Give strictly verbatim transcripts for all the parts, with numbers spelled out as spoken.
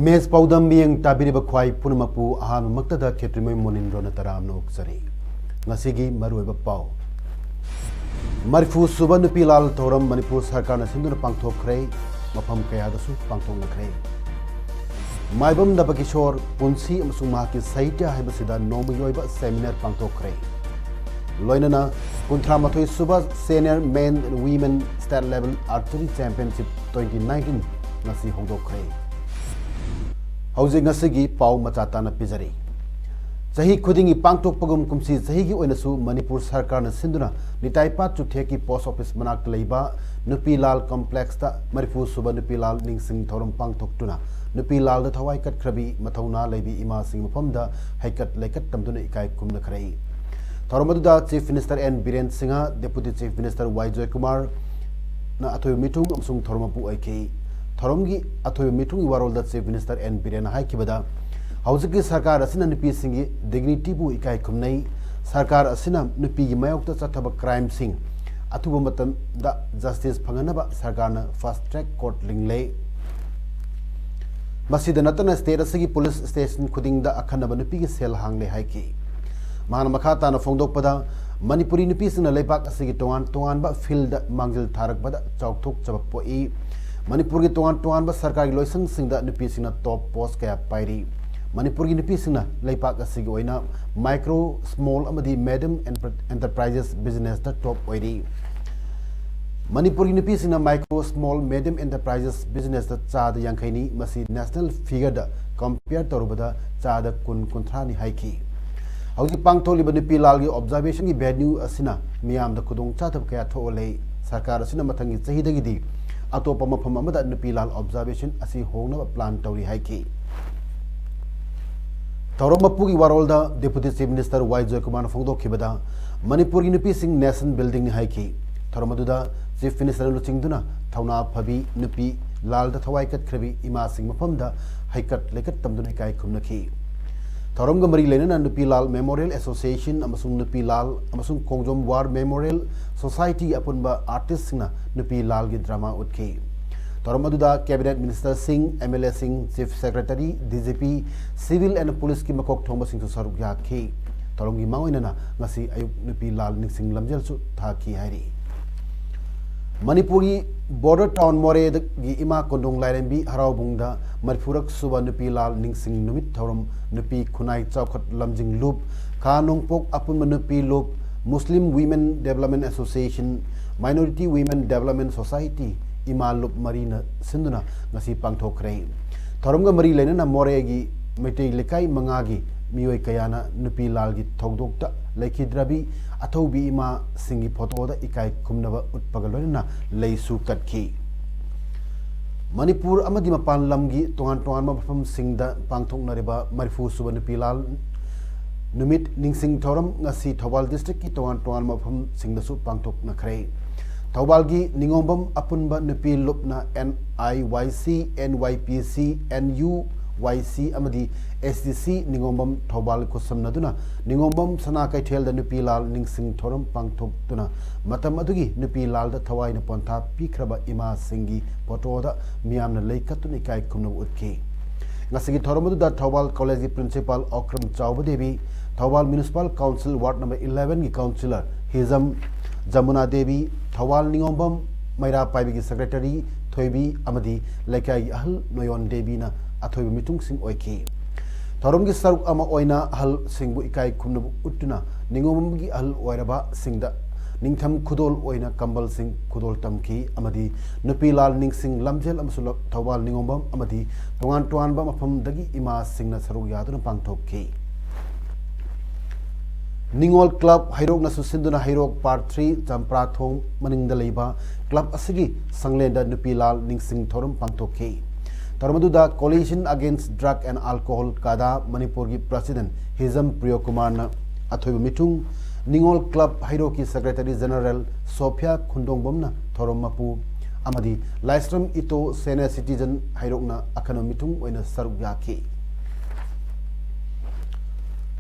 Image ꯄꯥꯎꯗꯝ ꯃꯤꯠꯌꯦꯡ ꯇꯥꯕꯤꯔꯤꯕ ꯈ꯭ꯋꯥꯏ ꯄꯨꯝꯅꯃꯛꯄꯨ ꯑꯍꯥꯟꯕꯃꯛꯇꯗ ꯈꯦꯇ꯭ꯔꯤꯃꯌꯨꯝ ꯃꯣꯅꯤꯟꯗ꯭ꯔꯣꯅ ꯇꯔꯥꯝꯅ ꯑꯣꯛꯆꯔꯤ꯫ ꯉꯁꯤꯒꯤ ꯃꯔꯨꯑꯣꯏꯕ ꯄꯥꯎ꯫ ꯃꯔꯤꯐꯨ ꯁꯨꯕ ꯅꯨꯄꯤ ꯂꯥꯜ ꯊꯧꯔꯝ ꯃꯅꯤꯄꯨꯔ ꯁꯔꯀꯥꯔꯅ ꯁꯤꯟꯗꯨꯅ ꯄꯥꯡꯊꯣꯛꯈ꯭ꯔꯦ꯫ ꯃꯐꯝ ꯀꯌꯥꯗꯁꯨ ꯄꯥꯡꯊꯣꯛꯅꯈ꯭ꯔꯦ꯫ ꯃꯥꯏꯕꯝ ꯅꯕꯀꯤꯁꯣꯔ ꯄꯨꯟꯁꯤ ꯑꯃꯁꯨꯡ ꯃꯍꯥꯛꯀꯤ ꯁꯥꯍꯤꯇ꯭ꯌ ꯍꯥꯏꯕꯁꯤꯗ ꯅꯣꯡꯃꯒꯤ ꯑꯣꯏꯕ ꯁꯦꯃꯤꯅꯥꯔ ꯄꯥꯡꯊꯣꯛꯈ꯭ꯔꯦ꯫ ꯂꯣꯏꯅꯅ ꯀꯨꯟꯊ꯭ꯔꯥ ꯃꯥꯊꯣꯏ ꯁꯨꯕ Senior Men and Women State Level Archery Championship twenty nineteen ꯉꯁꯤ ꯍꯧꯗꯣꯛꯈ꯭ꯔꯦ꯫ ꯍꯧꯖꯤꯛ ꯉꯁꯤꯒꯤ ꯄꯥꯎ ꯃꯆꯥ ꯇꯥꯅ ꯄꯤꯖꯔꯤ꯫ ꯆꯍꯤ ꯈꯨꯗꯤꯡꯒꯤ ꯄꯥꯡꯊꯣꯛꯄꯒꯨꯝ ꯀꯨꯝꯁꯤ ꯆꯍꯤꯒꯤ ꯑꯣꯏꯅꯁꯨ ꯃꯅꯤꯄꯨꯔ ꯁꯔꯀꯥꯔꯅ ꯁꯤꯟꯗꯨꯅ ꯅꯤꯇꯥꯏꯄꯥꯠ ꯆꯨꯊꯦꯛꯀꯤ ꯄꯣꯁ ꯑꯣꯐꯤꯁ ꯃꯅꯥꯛꯇ ꯂꯩꯕ ꯅꯨꯄꯤ ꯂꯥꯜ ꯀꯝꯄ꯭ꯂꯦꯛꯁꯇ ꯃꯔꯤꯐꯨ ꯁꯨꯕ ꯅꯨꯄꯤ ꯂꯥꯜ ꯅꯤꯡꯁꯤꯡ ꯊꯧꯔꯝ ꯄꯥꯡꯊꯣꯛꯇꯨꯅ ꯅꯨꯄꯤ ꯂꯥꯜꯗ ꯊꯋꯥꯏ ꯀꯠꯈ꯭ꯔꯕꯤ ꯃꯊꯧꯅꯥ ꯂꯩꯕꯤ ꯏꯃꯥꯁꯤꯡ ꯃꯐꯝꯗ ꯍꯩꯀꯠ ꯂꯩꯀꯠ ꯇꯝꯗꯨꯅ ꯏꯀꯥꯏ ꯈꯨꯝꯅꯈ꯭ꯔꯦ꯫ ꯊꯧꯔꯝ ꯑꯗꯨꯗ Chief Minister N Biren Singh, Deputy Chief Minister ꯋꯥꯏ ꯖꯣꯏꯀꯨꯃꯥꯔꯅ ꯑꯊꯣꯏꯕ ꯃꯤꯊꯨꯡ ꯑꯃꯁꯨꯡ ꯊꯧꯔꯝ ꯃꯄꯨ ꯑꯣꯏꯈꯤ꯫ ꯊꯧꯔꯝꯒꯤ ꯑꯊꯣꯏꯕ ꯃꯤꯊꯨꯡꯒꯤ ꯋꯥꯔꯣꯜꯗ Chief Minister N ꯕꯤꯔꯦꯟꯅ ꯍꯥꯏꯈꯤꯕꯗ, ꯍꯧꯖꯤꯛꯀꯤ ꯁꯔꯀꯥꯔ ꯑꯁꯤꯅ ꯅꯨꯄꯤꯁꯤꯡꯒꯤ ꯗꯤꯒꯅꯤꯇꯤꯕꯨ ꯏꯀꯥꯏ ꯈꯨꯝꯅꯩ꯫ ꯁꯔꯀꯥꯔ ꯑꯁꯤꯅ ꯅꯨꯄꯤꯒꯤ ꯃꯥꯌꯣꯛꯇ ꯆꯠꯊꯕ ꯀ꯭ꯔꯥꯏꯝꯁꯤꯡ ꯑꯊꯨꯕ ꯃꯇꯝꯗ ꯖꯁꯇꯤꯁ ꯐꯪꯍꯟꯅꯕ ꯁꯔꯀꯥꯔꯅ ꯐꯥꯁ ꯇ꯭ꯔꯦꯛ ꯀꯣꯔꯠ ꯂꯤꯡꯂꯦ꯫ ꯃꯁꯤꯗ ꯅꯠꯇꯅ ꯁ꯭ꯇꯦꯠ ꯑꯁꯤꯒꯤ ꯄꯨꯂꯤꯁ ꯁ꯭ꯇꯦꯁꯟ ꯈꯨꯗꯤꯡꯗ ꯑꯈꯟꯅꯕ ꯅꯨꯄꯤꯒꯤ ꯁꯦꯜ ꯍꯥꯡꯂꯦ ꯍꯥꯏꯈꯤ꯫ ꯃꯍꯥꯛꯅ ꯃꯈꯥ ꯇꯥꯅ ꯐꯣꯡꯗꯣꯛꯄꯗ, ꯃꯅꯤꯄꯨꯔꯤ ꯅꯨꯄꯤꯁꯤꯡꯅ ꯂꯩꯕꯥꯛ ꯑꯁꯤꯒꯤ ꯇꯣꯉꯥꯟ ꯇꯣꯉꯥꯟꯕ ꯐꯤꯜꯗ ꯃꯥꯡꯖꯤꯜ ꯊꯥꯔꯛꯄꯗ ꯆꯥꯎꯊꯣꯛꯆꯕ ꯄꯣꯛꯏ꯫ ꯃꯅꯤꯄꯨꯔꯒꯤ ꯇꯣꯉꯥꯟ ꯇꯣꯉꯥꯟꯕ ꯁꯔꯀꯥꯔꯒꯤ ꯂꯣꯏꯁꯪꯁꯤꯡꯗ ꯅꯨꯄꯤꯁꯤꯡꯅ ꯇꯣꯞ ꯄꯣꯁ ꯀꯌꯥ ꯄꯥꯏꯔꯤ꯫ ꯃꯅꯤꯄꯨꯔꯒꯤ ꯅꯨꯄꯤꯁꯤꯡꯅ ꯂꯩꯕꯥꯛ ꯑꯁꯤꯒꯤ ꯑꯣꯏꯅ ꯃꯥꯏꯀ꯭ꯔꯣ, ꯁ꯭ꯃꯣꯜ ꯑꯃꯗꯤ ꯃꯦꯗꯤꯌꯝ ꯑꯦꯟꯇꯔꯄ꯭ꯔꯥꯏꯖꯦꯁ ꯕꯤꯖꯤꯅꯦꯁꯇ ꯇꯣꯞ ꯑꯣꯏꯔꯤ꯫ ꯃꯅꯤꯄꯨꯔꯒꯤ ꯅꯨꯄꯤꯁꯤꯡꯅ ꯃꯥꯏꯀ꯭ꯔꯣ, ꯁ꯭ꯃꯣꯜ, ꯃꯦꯗꯤꯌꯝ ꯑꯦꯟꯇꯔꯄ꯭ꯔꯥꯏꯖꯦꯁ ꯕꯤꯖꯤꯅꯦꯁꯇ ꯆꯥꯗ ꯌꯥꯡꯈꯩꯅꯤ꯫ ꯃꯁꯤ ꯅꯦꯁꯅꯦꯜ ꯐꯤꯒꯔꯗ ꯀꯝꯄꯤꯌꯔ ꯇꯧꯔꯨꯕꯗ ꯆꯥꯗ ꯀꯨꯟ, ꯀꯨꯟꯊ꯭ꯔꯥꯅꯤ ꯍꯥꯏꯈꯤ꯫ ꯍꯧꯖꯤꯛ ꯄꯥꯡꯊꯣꯛꯂꯤꯕ ꯅꯨꯄꯤ ꯂꯥꯜꯒꯤ ꯑꯣꯕꯖꯥꯔꯕꯦꯁꯟꯒꯤ ꯚꯦꯅ꯭ꯌꯨ ꯑꯁꯤꯅ ꯃꯤꯌꯥꯝꯗ ꯈꯨꯗꯣꯡꯆꯥꯗꯕ ꯀꯌꯥ ꯊꯣꯛꯍꯜꯂꯦ꯫ ꯁꯔꯀꯥꯔ ꯑꯁꯤꯅ ꯃꯊꯪꯒꯤ ꯆꯍꯤꯗꯒꯤꯗꯤ ꯑꯇꯣꯞꯄ ꯃꯐꯝ ꯑꯃꯗ ꯅꯨꯄꯤ ꯂꯥꯜ ꯑꯣꯕꯖꯥꯔꯕꯦꯁꯟ ꯑꯁꯤ ꯍꯣꯡꯅꯕ ꯄ꯭ꯂꯥꯟ ꯇꯧꯔꯤ ꯍꯥꯏꯈꯤ꯫ ꯊꯧꯔꯝ ꯃꯄꯨꯒꯤ ꯋꯥꯔꯣꯜꯗ Deputy Chief Minister ꯋꯥꯏ ꯖꯣꯏꯀꯨꯃꯥꯔꯅ ꯐꯣꯡꯗꯣꯛꯈꯤꯕꯗ, ꯃꯅꯤꯄꯨꯔꯒꯤ ꯅꯨꯄꯤꯁꯤꯡ ꯅꯦꯁꯟ ꯕꯤꯜꯗꯤꯡꯅꯤ ꯍꯥꯏꯈꯤ꯫ ꯊꯧꯔꯝ ꯑꯗꯨꯗ Chief Minister ꯂꯨꯆꯤꯡꯗꯨꯅ ꯊꯧꯅꯥ ꯐꯕꯤ ꯅꯨꯄꯤ ꯂꯥꯜꯗ ꯊꯋꯥꯏ ꯀꯠꯈ꯭ꯔꯕꯤ ꯏꯃꯥꯁꯤꯡ ꯃꯐꯝꯗ ꯍꯩꯀꯠ ꯂꯩꯀꯠ ꯇꯝꯗꯨꯅ ꯏꯀꯥꯏ ꯈꯨꯝꯅꯈꯤ꯫ ꯊꯧꯔꯝꯒ ꯃꯔꯤ ꯂꯩꯅꯅ ꯅꯨꯄꯤ ꯂꯥꯜ Memorial Association ꯑꯃꯁꯨꯡ ꯅꯨꯄꯤ ꯂꯥꯜ ꯑꯃꯁꯨꯡ ꯈꯣꯡꯖꯣꯝ War Memorial Society ꯑꯄꯨꯟꯕ ꯑꯥꯔꯇꯤꯁꯁꯤꯡꯅ ꯅꯨꯄꯤ ꯂꯥꯜꯒꯤ ꯗ꯭ꯔꯃꯥ ꯎꯠꯈꯤ꯫ ꯊꯧꯔꯝ ꯑꯗꯨꯗ Cabinet Ministerꯁꯤꯡ, MLAꯁꯤꯡ, Chief Secretary, DGP, Civil and Policeꯀꯤ ꯃꯀꯣꯛ ꯊꯣꯡꯕꯁꯤꯡꯁꯨ ꯁꯔꯨꯛ ꯌꯥꯈꯤ꯫ ꯊꯧꯔꯝꯒꯤ ꯃꯥꯡꯑꯣꯏꯅꯅ ꯉꯁꯤ ꯑꯌꯨꯛ ꯅꯨꯄꯤ ꯂꯥꯜ ꯅꯤꯡꯁꯤꯡ ꯂꯝꯖꯦꯜꯁꯨ ꯊꯥꯈꯤ ꯍꯥꯏꯔꯤ꯫ ꯃꯅꯤꯄꯨꯔꯒꯤ border town ꯃꯣꯔꯦꯗꯒꯤ ꯏꯃꯥ ꯀꯣꯟꯗꯣꯡ ꯂꯥꯏꯔꯦꯝꯕꯤ ꯍꯔꯥꯎꯕꯨꯡꯗ ꯃꯔꯤꯐꯨꯔꯛ ꯁꯨꯕ ꯅꯨꯄꯤ ꯂꯥꯜ ꯅꯤꯡꯁꯤꯡ ꯅꯨꯃꯤꯠ ꯊꯧꯔꯝ ꯅꯨꯄꯤ ꯈꯨꯟꯅꯥꯏ ꯆꯥꯎꯈꯠ ꯂꯝꯖꯤꯡ ꯂꯨꯞ, ꯈꯥ ꯅꯣꯡꯄꯣꯛ ꯑꯄꯨꯟꯕ ꯅꯨꯄꯤ ꯂꯨꯞ, Muslim Women Development Association, Minority Women Development Society, ꯏꯃꯥ ꯂꯨꯞ ꯃꯔꯤꯅ ꯁꯤꯟꯗꯨꯅ ꯉꯁꯤ ꯄꯥꯡꯊꯣꯛꯈ꯭ꯔꯦ꯫ ꯊꯧꯔꯝꯒ ꯃꯔꯤ ꯂꯩꯅꯅ ꯃꯣꯔꯦꯒꯤ ꯃꯩꯇꯩ ꯂꯩꯀꯥꯏ ꯃꯉꯥꯒꯤ ꯃꯤꯑꯣꯏ ꯀꯌꯥꯅ ꯅꯨꯄꯤ ꯂꯥꯜꯒꯤ ꯊꯧꯗꯣꯛꯇ ꯂꯩꯈꯤꯗ꯭ꯔꯕꯤ ꯑꯊꯧꯕꯤ ꯏꯃꯥꯁꯤꯡꯒꯤ ꯐꯣꯇꯣꯗ ꯏꯀꯥꯏ ꯈꯨꯝꯅꯕ ꯎꯠꯄꯒ ꯂꯣꯏꯅꯅ ꯂꯩꯁꯨ ꯀꯠꯈꯤ꯫ ꯃꯅꯤꯄꯨꯔ ꯑꯃꯗꯤ ꯃꯄꯥꯟ ꯂꯝꯒꯤ ꯇꯣꯉꯥꯟ ꯇꯣꯉꯥꯟꯕ ꯃꯐꯝꯁꯤꯡꯗ ꯄꯥꯡꯊꯣꯛꯅꯔꯤꯕ ꯃꯔꯤꯐꯨ ꯁꯨꯕ ꯅꯨꯄꯤ ꯂꯥꯜ ꯅꯨꯃꯤꯠ ꯅꯤꯡꯁꯤꯡ ꯊꯧꯔꯝ ꯉꯁꯤ ꯊꯧꯕꯥꯜ districtꯀꯤ ꯇꯣꯉꯥꯟ ꯇꯣꯉꯥꯟꯕ ꯃꯐꯝꯁꯤꯡꯗꯁꯨ ꯄꯥꯡꯊꯣꯛꯅꯈ꯭ꯔꯦ꯫ ꯊꯧꯕꯥꯜꯒꯤ ꯅꯤꯉꯣꯝꯕꯝ ꯑꯄꯨꯟꯕ ꯅꯨꯄꯤ ꯂꯨꯞꯅ NIYC, NYPC, NUYC ꯑꯃꯗꯤ SDC ꯅꯤꯉꯣꯝꯕꯝ ꯊꯧꯕꯥꯜ ꯈꯨꯠꯁꯝꯅꯗꯨꯅ ꯅꯤꯉꯣꯝꯕꯝ ꯁꯅꯥ ꯀꯩꯊꯦꯜꯗ ꯅꯨꯄꯤ ꯂꯥꯜ ꯅꯤꯡꯁꯤꯡ ꯊꯧꯔꯝ ꯄꯥꯡꯊꯣꯛꯇꯨꯅ ꯃꯇꯝ ꯑꯗꯨꯒꯤ ꯅꯨꯄꯤ ꯂꯥꯜꯗ ꯊꯋꯥꯏꯅ ꯄꯣꯟꯊꯥ ꯄꯤꯈ꯭ꯔꯕ ꯏꯃꯥꯁꯤꯡꯒꯤ ꯐꯣꯇꯣꯗ ꯃꯤꯌꯥꯝꯅ ꯂꯩ ꯀꯠꯇꯨꯅ ꯏꯀꯥꯏ ꯈꯨꯝꯅꯕ ꯎꯠꯈꯤ꯫ ꯉꯁꯤꯒꯤ ꯊꯧꯔꯝ ꯑꯗꯨꯗ ꯊꯧꯕꯥꯜ ꯀꯣꯂꯦꯖꯀꯤ principal ꯑꯣꯀ꯭ꯔꯝ ꯆꯥꯎꯕ Devi, Thoubal Municipal Council Ward number elevenꯒꯤ councillor ꯍꯤꯖꯝ ꯖꯃꯨꯅꯥ ꯗꯦꯕꯤ, ꯊꯧꯕꯥꯜ ꯅꯤꯉꯣꯝꯕꯝ ꯃꯩꯔꯥ ꯄꯥꯏꯕꯤꯒꯤ secretary ꯊꯣꯏꯕꯤ ꯑꯃꯗꯤ ꯂꯩꯀꯥꯏꯒꯤ ꯑꯍꯜ ꯅꯣꯌꯣꯟ ꯗꯦꯕꯤꯅ ꯑꯊꯣꯏꯕ ꯃꯤꯊꯨꯡꯁꯤꯡ ꯑꯣꯏꯈꯤ꯫ ꯊꯧꯔꯝꯒꯤ ꯁꯔꯨꯛ ꯑꯃ ꯑꯣꯏꯅ ꯑꯍꯜꯁꯤꯡꯕꯨ ꯏꯀꯥꯏ ꯈꯨꯝꯅꯕ ꯎꯠꯇꯨꯅ ꯅꯤꯉꯣꯝꯕꯝꯒꯤ ꯑꯍꯜ ꯑꯣꯏꯔꯕꯁꯤꯡꯗ ꯅꯤꯡꯊꯝ ꯈꯨꯗꯣꯜ ꯑꯣꯏꯅ ꯀꯝꯕꯜꯁꯤꯡ ꯈꯨꯗꯣꯜ ꯇꯝꯈꯤ ꯑꯃꯗꯤ ꯅꯨꯄꯤ ꯂꯥꯜ ꯅꯤꯡꯁꯤꯡ ꯂꯝꯖꯦꯜ ꯑꯃꯁꯨꯡ ꯊꯧꯕꯥꯜ ꯅꯤꯉꯣꯝꯕꯝ ꯑꯃꯗꯤ ꯇꯣꯉꯥꯟ ꯇꯣꯉꯥꯟꯕ ꯃꯐꯝꯗꯒꯤ ꯏꯃꯥꯁꯤꯡꯅ ꯁꯔꯨꯛ ꯌꯥꯗꯨꯅ ꯄꯥꯡꯊꯣꯛꯈꯤ꯫ ꯅꯤꯉꯣꯜ ꯀ꯭ꯂꯕ ꯍꯩꯔꯣꯛꯅꯁꯨ ꯁꯤꯟꯗꯨꯅ ꯍꯩꯔꯣꯛ ꯄꯥꯔꯠ ꯊ꯭ꯔꯤ ꯆꯝꯄ꯭ꯔꯥꯊꯣꯡ ꯃꯅꯤꯡꯗ ꯂꯩꯕ ꯀ꯭ꯂꯕ ꯑꯁꯤꯒꯤ ꯁꯪꯂꯦꯟꯗ ꯅꯨꯄꯤ ꯂꯥꯜ ꯅꯤꯡꯁꯤꯡ ꯊꯧꯔꯝ ꯄꯥꯡꯊꯣꯛꯈꯤ꯫ ꯊꯧꯔꯝ ꯑꯗꯨꯗ Coalition Against Drug and Alcohol, ꯀꯥꯗꯥ, ꯃꯅꯤꯄꯨꯔꯒꯤ ꯄ꯭ꯔꯁꯤꯗꯦꯟ ꯍꯤꯖꯝ ꯄ꯭ꯔꯤꯌꯣꯀꯨꯃꯥꯔꯅ ꯑꯊꯣꯏꯕ ꯃꯤꯊꯨꯡ, ꯅꯤꯉꯣꯜ ꯀ꯭ꯂꯕ ꯍꯩꯔꯣꯛꯀꯤ ꯁꯦꯀ꯭ꯔꯦꯇꯔꯤ ꯖꯦꯅꯔꯦꯜ ꯁꯣꯐꯤꯌꯥ ꯈꯨꯟꯗꯣꯡꯕꯝꯅ ꯊꯧꯔꯝ ꯃꯄꯨ ꯑꯃꯗꯤ ꯂꯥꯏꯁ꯭ꯔꯝ ꯏꯇꯣ ꯁꯦꯅꯤꯌꯔ ꯁꯤꯇꯤꯖꯟ ꯍꯩꯔꯣꯛꯅ ꯑꯈꯟꯅꯕ ꯃꯤꯊꯨꯡ ꯑꯣꯏꯅ ꯁꯔꯨꯛ ꯌꯥꯈꯤ꯫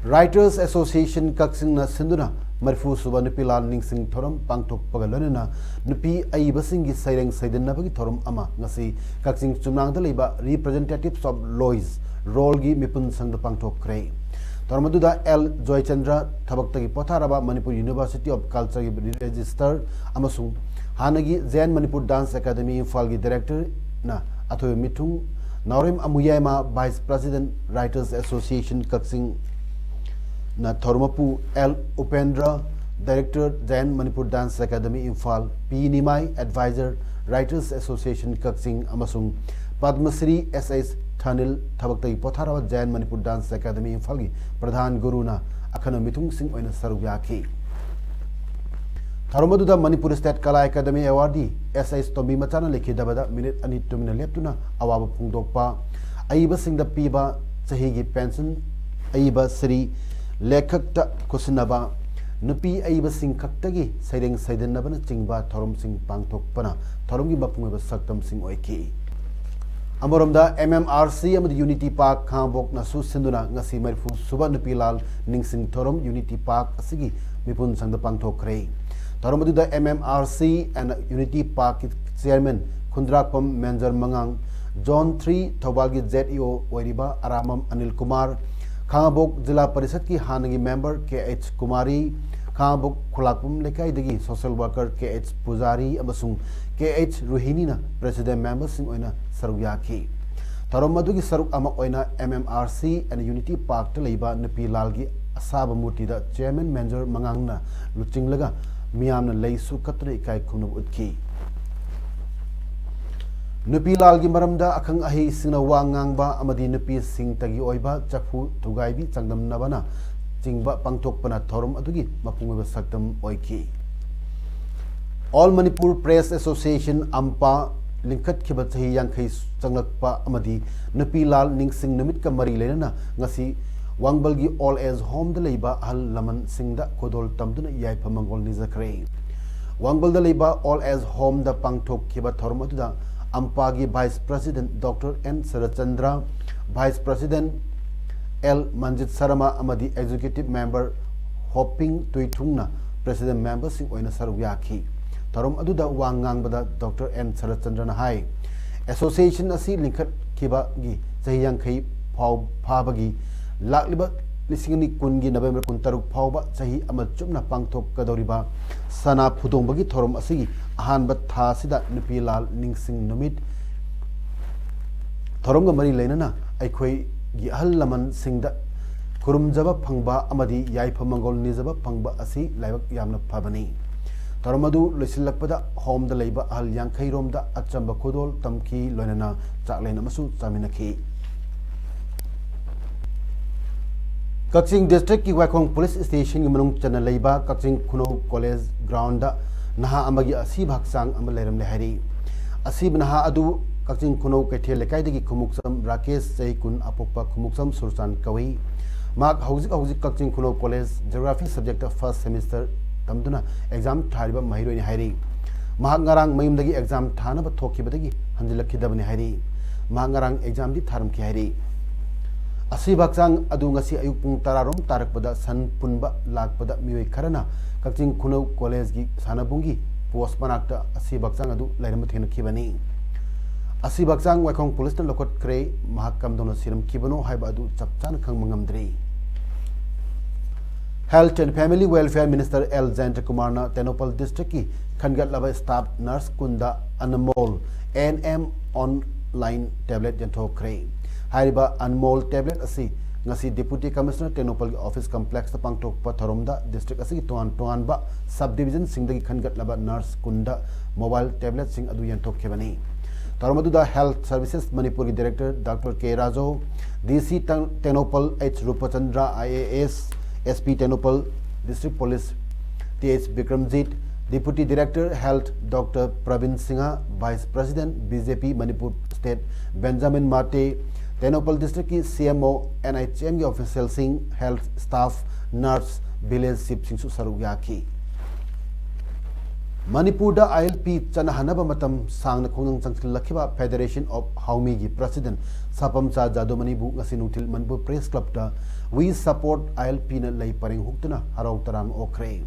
Writers Association ꯀꯛꯆꯤꯡꯅ ꯁꯤꯟꯗꯨꯅ ꯃꯔꯤꯐꯨ ꯁꯨꯕ ꯅꯨꯄꯤ ꯂꯥꯜ ꯅꯤꯡꯁꯤꯡ ꯊꯧꯔꯝ ꯄꯥꯡꯊꯣꯛꯄꯒ ꯂꯣꯏꯅꯅ ꯅꯨꯄꯤ ꯑꯏꯕꯁꯤꯡꯒꯤ ꯁꯩꯔꯦꯡ ꯁꯩꯗꯟꯅꯕꯒꯤ ꯊꯧꯔꯝ ꯑꯃ ꯉꯁꯤ ꯀꯛꯆꯤꯡ ꯆꯨꯝꯅꯥꯡꯗ ꯂꯩꯕ Representatives of Lois ꯔꯣꯜꯒꯤ ꯃꯤꯄꯨꯟ ꯁꯪꯗ ꯄꯥꯡꯊꯣꯛꯈ꯭ꯔꯦ꯫ ꯊꯧꯔꯝ ꯑꯗꯨꯗ ꯑꯦꯜ ꯖꯣꯏꯆꯟꯗ꯭ꯔ, ꯊꯕꯛꯇꯒꯤ ꯄꯣꯊꯥꯔꯕ ꯃꯅꯤꯄꯨꯔ ꯌꯨꯅꯤꯚꯔꯁꯤꯇꯤ ꯑꯣꯐ ꯀꯜꯆꯔꯒꯤ ꯔꯦꯖꯤꯁꯇꯔ ꯑꯃꯁꯨꯡ ꯍꯥꯟꯅꯒꯤ ꯖꯌꯟ ꯃꯅꯤꯄꯨꯔ ꯗꯥꯟꯁ ꯑꯦꯀꯥꯗꯃꯤ ꯏꯝꯐꯥꯜꯒꯤ ꯗꯥꯏꯔꯦꯛꯇꯔꯅ ꯑꯊꯣꯏꯕ ꯃꯤꯊꯨꯡ, Naorem Amuyaima, vice president, writers association ꯀꯛꯆꯤꯡꯅ ꯊꯧꯔꯝ ꯃꯄꯨ, ꯑꯦꯜ ꯎꯄꯦꯟꯗ꯭ꯔ, ꯗꯥꯏꯔꯦꯛꯇꯔ, ꯖꯌꯟ Manipur dance academy Imphal, P Nimai, adviser, writers association Kakching, ꯑꯃꯁꯨꯡ ꯄꯗꯃꯁ꯭ꯔꯤ ꯑꯦꯁ ꯑꯩꯆ ꯊꯥꯅꯤꯜ, ꯊꯕꯛꯇꯒꯤ ꯄꯣꯊꯥꯔꯕ ꯖꯌꯟ ꯃꯅꯤꯄꯨꯔ ꯗꯥꯟꯁ ꯑꯦꯀꯥꯗꯃꯤ ꯏꯝꯐꯥꯜꯒꯤ ꯄ꯭ꯔꯙꯥꯟ ꯒꯨꯔꯨꯅ ꯑꯈꯟꯅꯕ ꯃꯤꯊꯨꯡꯁꯤꯡ ꯑꯣꯏꯅ ꯁꯔꯨꯛ ꯌꯥꯈꯤ꯫ ꯊꯧꯔꯝ ꯑꯗꯨꯗ ꯃꯅꯤꯄꯨꯔ ꯁ꯭ꯇꯦꯠ ꯀꯂꯥ ꯑꯦꯀꯥꯗꯃꯤ ꯑꯦꯋꯥꯔꯗꯤ ꯑꯦꯁ ꯑꯩꯆ ꯇꯣꯝꯕꯤ ꯃꯆꯥꯅ ꯂꯩꯈꯤꯗꯕꯗ ꯃꯤꯅꯤꯠ ꯑꯅꯤ ꯇꯨꯃꯤꯟꯅ ꯂꯦꯞꯇꯨꯅ ꯑꯋꯥꯕ ꯐꯣꯡꯗꯣꯛꯄ, ꯑꯏꯕꯁꯤꯡꯗ ꯄꯤꯕ ꯆꯍꯤꯒꯤ ꯄꯦꯟꯁꯟ, ꯑꯏꯕ ꯁꯤꯔꯤ ꯂꯦꯈꯛꯇ ꯈꯨꯠꯁꯤꯟꯅꯕ, ꯅꯨꯄꯤ ꯑꯏꯕꯁꯤꯡ ꯈꯛꯇꯒꯤ ꯁꯩꯔꯦꯡ ꯁꯩꯗꯟꯅꯕꯅꯆꯤꯡꯕ ꯊꯧꯔꯝꯁꯤꯡ ꯄꯥꯡꯊꯣꯛꯄꯅ ꯊꯧꯔꯝꯒꯤ ꯃꯄꯨꯡ ꯑꯣꯏꯕ ꯁꯛꯇꯝꯁꯤꯡ ꯑꯣꯏꯈꯤ꯫ ꯑꯃꯔꯣꯝꯗ, ꯑꯦꯝ ꯑꯦꯝ ꯑꯥꯔ ꯁꯤ ꯑꯃꯗꯤ ꯌꯨꯅꯤꯇꯤ ꯄꯥꯔꯛ ꯈꯥꯉꯕꯣꯛꯅꯁꯨ ꯁꯤꯟꯗꯨꯅ ꯉꯁꯤ ꯃꯔꯤꯐꯨ ꯁꯨꯕ ꯅꯨꯄꯤ ꯂꯥꯜ ꯅꯤꯡꯁꯤꯡ ꯊꯧꯔꯝ ꯌꯨꯅꯤꯇꯤ ꯄꯥꯔꯛ ꯑꯁꯤꯒꯤ ꯃꯤꯄꯨꯟ ꯁꯪꯗ ꯄꯥꯡꯊꯣꯛꯈ꯭ꯔꯦ꯫ ꯊꯧꯔꯝ ꯑꯗꯨꯗ M M R C and unity ꯄꯥꯔꯛꯀꯤ ꯆꯤꯌꯔꯃꯦꯟ ꯈꯨꯟꯗ꯭ꯔꯥꯛꯄꯝ ꯃꯦꯟꯖꯔ ꯃꯉꯥꯡ, ꯖꯣꯟ ꯊ꯭ꯔꯤ ꯊꯧꯕꯥꯜꯒꯤ ꯖꯦꯠ ꯏ ꯑꯣ ꯑꯣꯏꯔꯤꯕ ꯑꯔꯥꯃꯝ ꯑꯅꯤꯜ ꯀꯨꯃꯥꯔ, ꯈꯥꯉꯕꯣꯛ ꯖꯤꯂꯥ ꯄꯔꯤꯁꯠꯀꯤ ꯍꯥꯟꯅꯒꯤ ꯃꯦꯝꯕꯔ ꯀꯦ ꯑꯩꯆ ꯀꯨꯃꯥꯔꯤ, ꯈꯥꯉꯕꯣꯛ ꯈꯨꯂꯥꯛꯄꯝ ꯂꯩꯀꯥꯏꯗꯒꯤ ꯁꯣꯁꯦꯜ ꯋꯥꯔꯀꯔ ꯀꯦ ꯑꯩꯆ ꯄꯨꯖꯥꯔꯤ ꯑꯃꯁꯨꯡ ꯀꯦ ꯑꯩꯆ ꯔꯣꯍꯤꯅꯤꯅ ꯄ꯭ꯔꯦꯁꯤꯗꯦꯟꯠ ꯃꯦꯝꯕꯔꯁꯤꯡ ꯑꯣꯏꯅ ꯁꯔꯨꯛ ꯌꯥꯈꯤ꯫ ꯊꯧꯔꯝ ꯑꯗꯨꯒꯤ ꯁꯔꯨꯛ ꯑꯃ ꯑꯣꯏꯅ M M R C and unity ꯄꯥꯔꯛꯇ ꯂꯩꯕ ꯅꯨꯄꯤ ꯂꯥꯜꯒꯤ ꯑꯁꯥꯕ ꯃꯨꯔꯇꯤꯗ ꯆꯤꯌꯔꯃꯦꯟ ꯃꯦꯟꯖꯔ ꯃꯉꯥꯡꯅ ꯂꯨꯆꯤꯡꯂꯒ ꯃꯤꯌꯥꯝꯅ ꯂꯩꯁꯨ ꯀꯠꯇꯨꯅ ꯏꯀꯥꯏ ꯈꯨꯝꯅꯕ ꯎꯠꯈꯤ꯫ ꯅꯨꯄꯤ ꯂꯥꯜꯒꯤ ꯃꯔꯝꯗ ꯑꯈꯪ ꯑꯍꯩꯁꯤꯡꯅ ꯋꯥ ꯉꯥꯡꯕ ꯑꯃꯗꯤ ꯅꯨꯄꯤꯁꯤꯡꯇꯒꯤ ꯑꯣꯏꯕ ꯆꯐꯨ ꯊꯨꯒꯥꯏꯕꯤ ꯆꯥꯡꯗꯝꯅꯕꯅ ꯆꯤꯡꯕ ꯄꯥꯡꯊꯣꯛꯄꯅ ꯊꯧꯔꯝ ꯑꯗꯨꯒꯤ ꯃꯄꯨꯡ ꯑꯣꯏꯕ ꯁꯛꯇꯝ ꯑꯣꯏꯈꯤ꯫ All Manipur Press Association, ꯑꯝꯄꯥ, ꯂꯤꯡꯈꯠꯈꯤꯕ ꯆꯍꯤ ꯌꯥꯡꯈꯩ ꯆꯪꯂꯛꯄ ꯑꯃꯗꯤ ꯅꯨꯄꯤ ꯂꯥꯜ ꯅꯤꯡꯁꯤꯡ ꯅꯨꯃꯤꯠꯀ ꯃꯔꯤ ꯂꯩꯅꯅ ꯉꯁꯤ ꯋꯥꯡꯕꯜꯒꯤ Old Age Homeꯗ ꯂꯩꯕ ꯑꯍꯜ ꯂꯃꯟꯁꯤꯡꯗ ꯈꯨꯗꯣꯜ ꯇꯝꯗꯨꯅ ꯌꯥꯏꯐ ꯃꯪꯒꯣꯜ ꯅꯤꯖꯈ꯭ꯔꯦ꯫ ꯋꯥꯡꯕꯜꯗ ꯂꯩꯕ Old Age Homeꯗ ꯄꯥꯡꯊꯣꯛꯈꯤꯕ ꯊꯧꯔꯝ ꯑꯗꯨꯗ ꯑꯝꯄꯥꯒꯤ Vice President Doctor N Saratchandra, Vice President L ꯃꯟꯖꯤꯠ Sharma ꯑꯃꯗꯤ Executive Member ꯍꯣꯄꯤꯡ ꯇꯨꯏꯊꯨꯡꯅ President Memberꯁꯤꯡ ꯑꯣꯏꯅ ꯁꯔꯨꯛ ꯌꯥꯈꯤ꯫ ꯊꯧꯔꯝ ꯑꯗꯨꯗ ꯋꯥ ꯉꯥꯡꯕꯗ Doctor N ꯁꯔꯠꯆꯟꯗ꯭ꯔꯅ ꯍꯥꯏ, Association ꯑꯁꯤ ꯂꯤꯡꯈꯠꯈꯤꯕꯒꯤ ꯆꯍꯤ ꯌꯥꯡꯈꯩ ꯐꯥꯎ ꯐꯥꯕꯒꯤ ꯂꯥꯛꯂꯤꯕ ꯂꯤꯁꯤꯡ ꯑꯅꯤ ꯀꯨꯟꯒꯤ November ꯀꯨꯟꯇꯔꯨꯛ ꯐꯥꯎꯕ ꯆꯍꯤ ꯑꯃ ꯆꯨꯞꯅ ꯄꯥꯡꯊꯣꯛꯀꯗꯧꯔꯤꯕ ꯁꯅꯥ ꯐꯨꯗꯣꯡꯕꯒꯤ ꯊꯧꯔꯝ ꯑꯁꯤꯒꯤ ꯑꯍꯥꯟꯕ ꯊꯥ ꯑꯁꯤꯗ ꯅꯨꯄꯤ ꯂꯥꯜ ꯅꯤꯡꯁꯤꯡ ꯅꯨꯃꯤꯠ ꯊꯧꯔꯝꯒ ꯃꯔꯤ ꯂꯩꯅꯅ ꯑꯩꯈꯣꯏꯒꯤ ꯑꯍꯜ ꯂꯃꯟꯁꯤꯡꯗ ꯈꯨꯔꯨꯝꯖꯕ ꯐꯪꯕ ꯑꯃꯗꯤ ꯌꯥꯏꯐ ꯃꯪꯒꯣꯜ ꯅꯤꯖꯕ ꯐꯪꯕ ꯑꯁꯤ ꯂꯥꯏꯕꯛ ꯌꯥꯝꯅ ꯐꯕꯅꯤ꯫ ꯊꯧꯔꯝ ꯑꯗꯨ ꯂꯣꯏꯁꯤꯜꯂꯛꯄꯗ Homeꯗ ꯂꯩꯕ ꯑꯍꯜ ꯌꯥꯡꯈꯩ ꯔꯣꯝꯗ ꯑꯆꯝꯕ ꯈꯨꯗꯣꯜ ꯇꯝꯈꯤ, ꯂꯣꯏꯅꯅ ꯆꯥꯛꯂꯦꯟ ꯑꯃꯁꯨ ꯆꯥꯃꯤꯟꯅꯈꯤ꯫ ꯀꯛꯆꯤꯡ Districtꯀꯤ ꯋꯥꯏꯈꯣꯡ Police Stationꯒꯤ ꯃꯅꯨꯡ ꯆꯟꯅ ꯂꯩꯕ ꯀꯛꯆꯤꯡ ꯈꯨꯅꯧ College Groundꯗ ꯅꯍꯥ ꯑꯃꯒꯤ ꯑꯁꯤꯕ ꯍꯛꯆꯥꯡ ꯑꯃ ꯂꯩꯔꯝꯂꯦ ꯍꯥꯏꯔꯤ꯫ ꯑꯁꯤꯕ ꯅꯍꯥ ꯑꯗꯨ ꯀꯛꯆꯤꯡ ꯈꯨꯅꯧ ꯀꯩꯊꯦꯜ ꯂꯩꯀꯥꯏꯗꯒꯤ ꯈꯨꯃꯨꯛꯆꯝ ꯔꯥꯀꯦꯁ, ꯆꯍꯤ ꯀꯨꯟ, ꯑꯄꯣꯛꯄ ꯈꯨꯃꯨꯛꯆꯝ ꯁꯨꯔꯆꯥꯟ ꯀꯧꯏ꯫ ꯃꯍꯥꯛ ꯍꯧꯖꯤꯛ ꯍꯧꯖꯤꯛ ꯀꯛꯆꯤꯡ ꯈꯨꯅꯧ College Geography subjectꯇ first semester ꯇꯝꯗꯨꯅ exam ꯊꯥꯔꯤꯕ ꯃꯍꯩꯔꯣꯏꯅꯤ ꯍꯥꯏꯔꯤ꯫ ꯃꯍꯥꯛ ꯉꯔꯥꯡ ꯃꯌꯨꯝꯗꯒꯤ exam ꯊꯥꯅꯕ ꯊꯣꯛꯈꯤꯕꯗꯒꯤ ꯍꯟꯖꯤꯜꯂꯛꯈꯤꯗꯕꯅꯤ ꯍꯥꯏꯔꯤ꯫ ꯃꯍꯥꯛ ꯉꯔꯥꯡ examꯗꯤ ꯊꯥꯔꯝꯈꯤ ꯍꯥꯏꯔꯤ꯫ ꯑꯁꯤꯕ ꯍꯛꯆꯥꯡ ꯑꯗꯨ ꯉꯁꯤ ꯑꯌꯨꯛ ꯄꯨꯡ ꯇꯔꯥ ꯔꯣꯝ ꯇꯥꯔꯛꯄꯗ ꯁꯟ ꯄꯨꯟꯕ ꯂꯥꯛꯄꯗ ꯃꯤꯑꯣꯏ ꯈꯔꯅ ꯀꯛꯆꯤꯡ ꯈꯨꯅꯧ Collegeꯀꯤ ꯁꯥꯟꯅꯕꯨꯡꯒꯤ post ꯃꯅꯥꯛꯇ ꯑꯁꯤꯕ ꯍꯛꯆꯥꯡ ꯑꯗꯨ ꯂꯩꯔꯝꯕ ꯊꯦꯡꯅꯈꯤꯕꯅꯤ꯫ ꯑꯁꯤꯕ ꯍꯛꯆꯥꯡ ꯋꯥꯏꯈꯣꯡ Policeꯅ ꯂꯧꯈꯠꯈ꯭ꯔꯦ꯫ ꯃꯍꯥꯛ ꯀꯝꯗꯧꯅ ꯁꯤꯔꯝꯈꯤꯕꯅꯣ ꯍꯥꯏꯕ ꯑꯗꯨ ꯆꯞ ꯆꯥꯅ ꯈꯪꯕ ꯉꯝꯗ꯭ꯔꯤ꯫ Health and Family Welfare Minister L ꯖꯌꯟꯇꯀꯨꯃꯥꯔꯅ Tengnoupal Districtꯀꯤ ꯈꯟꯒꯠꯂꯕ staff nurse ꯀꯨꯟꯗ Anmol A N M online tablet ꯌꯦꯟꯊꯣꯛꯈ꯭ꯔꯦ꯫ ꯍꯥꯏꯔꯤꯕ Anmol tablet ꯑꯁꯤ ꯉꯁꯤ Deputy Commissioner ꯇꯦꯡꯅꯧꯄꯜꯒꯤ office complexꯇ ꯄꯥꯡꯊꯣꯛꯄ ꯊꯧꯔꯝꯗ district ꯑꯁꯤꯒꯤ ꯇꯣꯉꯥꯟ ꯇꯣꯉꯥꯟꯕ subdivisionꯁꯤꯡꯗꯒꯤ ꯈꯟꯒꯠꯂꯕ nurse ꯀꯨꯟꯗ mobile tabletꯁꯤꯡ ꯑꯗꯨ ꯌꯦꯟꯊꯣꯛꯈꯤꯕꯅꯤ꯫ ꯊꯧꯔꯝ ꯑꯗꯨꯗ Health Services ꯃꯅꯤꯄꯨꯔꯒꯤ Director Doctor K Raju, D C ꯇꯪ-, Tengnoupal H ꯔꯨꯄꯆꯟꯗ꯭ꯔ, I A S, S P Tengnoupal, District Police T H Bikramjit, Deputy Director Health Doctor Pravin Singha, Vice President B J P Manipur State Benjamin Mate, Tengnoupal District ꯀꯤ C M O, N H M ꯒꯤ official ꯁꯤꯡ, health staff, nurse, village chief ꯁꯤꯡꯁꯨ ꯁꯔꯨꯛ ꯌꯥꯈꯤ꯫ ꯃꯅꯤꯄꯨꯔꯗ I L P ꯆꯠꯅꯍꯟꯅꯕ ꯃꯇꯝ ꯁꯥꯡꯅ ꯈꯣꯡꯖꯪ ꯆꯪꯁꯤꯜꯂꯛꯈꯤꯕ Federation of Haomi ꯒꯤ President ꯁꯥꯄꯝꯆꯥ ꯖꯥꯗꯨꯃꯅꯤꯕꯨ ꯉꯁꯤ ꯅꯨꯡꯊꯤꯜ ꯃꯅꯤꯄꯨꯔ Press Club ꯇ We Support I L P ꯅ ꯂꯩ ꯄꯔꯦꯡ ꯍꯨꯛꯇꯨꯅ ꯍꯔꯥꯎ ꯇꯔꯥꯝꯅ ꯑꯣꯛꯈ꯭ꯔꯦ꯫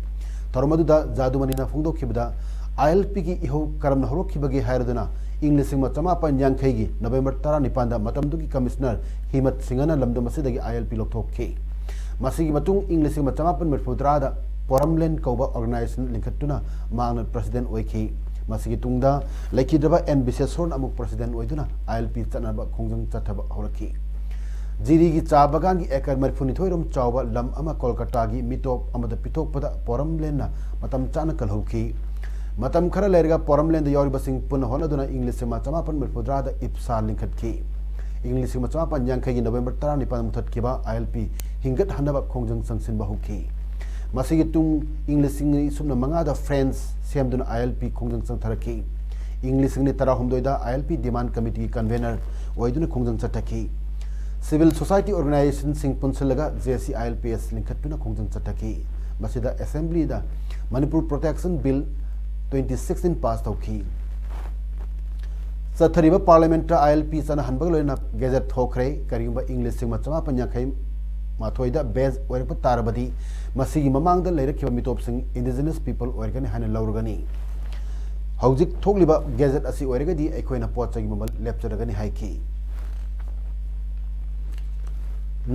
ꯊꯧꯔꯝ ꯑꯗꯨꯗ ꯖꯥꯗꯨꯃꯅꯤꯅ ꯐꯣꯡꯗꯣꯛꯈꯤꯕꯗ, I L P ꯒꯤ ꯏꯍꯧ ꯀꯔꯝꯅ ꯍꯧꯔꯛꯈꯤꯕꯒꯦ ꯍꯥꯏꯔꯗꯨꯅ ꯏꯪ ꯂꯤꯁꯤꯡ ꯑꯃ ꯆꯃꯥꯄꯟ ꯌꯥꯡꯈꯩꯒꯤ November ꯇꯔꯥꯅꯤꯄꯥꯟꯗ ꯃꯇꯝꯗꯨꯒꯤ Commissioner ꯍꯤꯃꯠ ꯁꯤꯡꯍꯅ ꯂꯝꯗꯝ ꯑꯁꯤꯗꯒꯤ I L P ꯂꯧꯊꯣꯛꯈꯤ꯫ ꯃꯁꯤꯒꯤ ꯃꯇꯨꯡ ꯏꯪ ꯂꯤꯁꯤꯡ ꯑꯃ ꯆꯃꯥꯄꯟ ꯃꯔꯤꯐꯨ ꯇꯔꯥꯗ ꯄꯣꯔꯝꯂꯦꯟ ꯀꯧꯕ organization ꯂꯤꯡꯈꯠꯇꯨꯅ ꯃꯍꯥꯛꯅ President ꯑꯣꯏꯈꯤ꯫ ꯃꯁꯤꯒꯤ ꯇꯨꯡꯗ ꯂꯩꯈꯤꯗ꯭ꯔꯕ ꯑꯦꯟ ꯕꯤꯁꯦꯁꯣꯔꯅ ꯑꯃꯨꯛ President ꯑꯣꯏꯗꯨꯅ I L P ꯆꯠꯅꯕ ꯈꯣꯡꯖꯪ ꯆꯠꯊꯕ ꯍꯧꯔꯛꯈꯤ꯫ ꯖꯤꯔꯤꯒꯤ ꯆꯥ ꯕꯒꯥꯟꯒꯤ acre ꯃꯔꯤꯐꯨꯅꯤꯊꯣꯏ ꯔꯣꯝ ꯆꯥꯎꯕ ꯂꯝ ꯑꯃ ꯀꯣꯜꯀꯇꯥꯒꯤ ꯃꯤꯇꯣꯞ ꯑꯃꯗ ꯄꯤꯊꯣꯛꯄꯗ ꯄꯣꯔꯝꯂꯦꯟꯅ ꯃꯇꯝ ꯆꯥꯅ ꯀꯜꯍꯧꯈꯤ꯫ ꯃꯇꯝ ꯈꯔ ꯂꯩꯔꯒ ꯄꯣꯔꯝꯂꯦꯟꯗ ꯌꯥꯎꯔꯤꯕꯁꯤꯡ ꯄꯨꯟꯅ ꯍꯣꯠꯅꯗꯨꯅ ꯏꯪ ꯂꯤꯁꯤꯡ ꯑꯃ ꯆꯃꯥꯄꯟ ꯃꯔꯤꯐꯨ ꯇꯔꯥꯗ ꯏꯞꯁꯥ ꯂꯤꯡꯈꯠꯈꯤ꯫ ꯏꯪ ꯂꯤꯁꯤꯡ ꯑꯃ ꯆꯃꯥꯄꯟ ꯌꯥꯡꯈꯩꯒꯤ November ꯇꯔꯥꯅꯤꯄꯥꯟꯗ ꯃꯨꯊꯠꯈꯤꯕ I L P ꯍꯤꯡꯒꯠꯍꯟꯅꯕ ꯈꯣꯡꯖꯪ ꯆꯪꯁꯤꯟꯕ ꯍꯧꯈꯤ꯫ ꯃꯁꯤꯒꯤ ꯇꯨꯡ ꯏꯪ ꯂꯤꯁꯤꯡ ꯑꯅꯤ ꯁꯨꯞꯅ ꯃꯉꯥꯗ French ꯁꯦꯝꯗꯨꯅ I L P ꯈꯣꯡꯖꯪ ꯆꯪꯊꯔꯛꯈꯤ꯫ ꯏꯪ ꯂꯤꯁꯤꯡ ꯑꯅꯤ ꯇꯔꯥꯍꯨꯝꯗꯣꯏꯗ I L P demand committee ꯒꯤ convener ꯑꯣꯏꯗꯨꯅ ꯈꯣꯡꯖꯪ ꯆꯠꯊꯈꯤ꯫ Civil society organization ꯁꯤꯡ ꯄꯨꯟꯁꯤꯜꯂꯒ J C I L P S ꯂꯤꯡꯈꯠꯇꯨꯅ ꯈꯣꯡꯖꯪ ꯆꯠꯊꯈꯤ꯫ ꯃꯁꯤꯗ Assembly ꯗ Manipur Protection Bill twenty sixteen pass ꯇꯧꯈꯤ꯫ ꯆꯠꯊꯔꯤꯕ Parliament ꯇ I L P ꯆꯠꯅꯍꯟꯕꯒ ꯂꯣꯏꯅꯅ gazette ꯊꯣꯛꯈ꯭ꯔꯦ꯫ ꯀꯔꯤꯒꯨꯝꯕ ꯏꯪ ꯂꯤꯁꯤꯡ ꯑꯃ ꯆꯃꯥꯄꯟ ꯌꯥꯡꯈꯩ ꯃꯥꯊꯣꯏꯗ base ꯑꯣꯏꯔꯛꯄ ꯇꯥꯔꯕꯗꯤ, ꯃꯁꯤꯒꯤ ꯃꯃꯥꯡꯗ ꯂꯩꯔꯛꯈꯤꯕ ꯃꯤꯇꯣꯞꯁꯤꯡ indigenous people ꯑꯣꯏꯔꯒꯅꯤ ꯍꯥꯏꯅ ꯂꯧꯔꯒꯅꯤ꯫ ꯍꯧꯖꯤꯛ ꯊꯣꯛꯂꯤꯕ gazette ꯑꯁꯤ ꯑꯣꯏꯔꯒꯗꯤ ꯑꯩꯈꯣꯏꯅ ꯄꯣꯠ ꯆꯩꯒꯤ ꯃꯃꯜ ꯂꯦꯞꯆꯔꯒꯅꯤ ꯍꯥꯏꯈꯤ꯫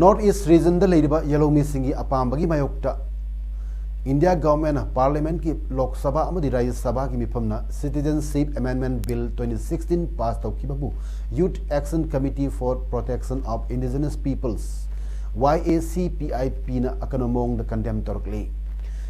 North East region ꯗ ꯂꯩꯔꯤꯕ ꯌꯦꯜꯍꯧꯃꯤꯁꯤꯡꯒꯤ ꯑꯄꯥꯝꯕꯒꯤ ꯃꯥꯌꯣꯛꯇ India Government ꯅ Parliament ꯀꯤ ꯂꯣꯛ ꯁꯚꯥ ꯑꯃꯗꯤ ꯔꯥꯖ꯭ꯌ ꯁꯚꯥꯒꯤ ꯃꯤꯐꯝꯅ Citizenship Amendment Bill twenty sixteen pass ꯇꯧꯈꯤꯕꯕꯨ Youth Action Committee for Protection of Indigenous Peoples, Y A C P I P ꯅ ꯑꯀꯟꯕ ꯃꯑꯣꯡꯗ condemn ꯇꯧꯔꯛꯂꯤ꯫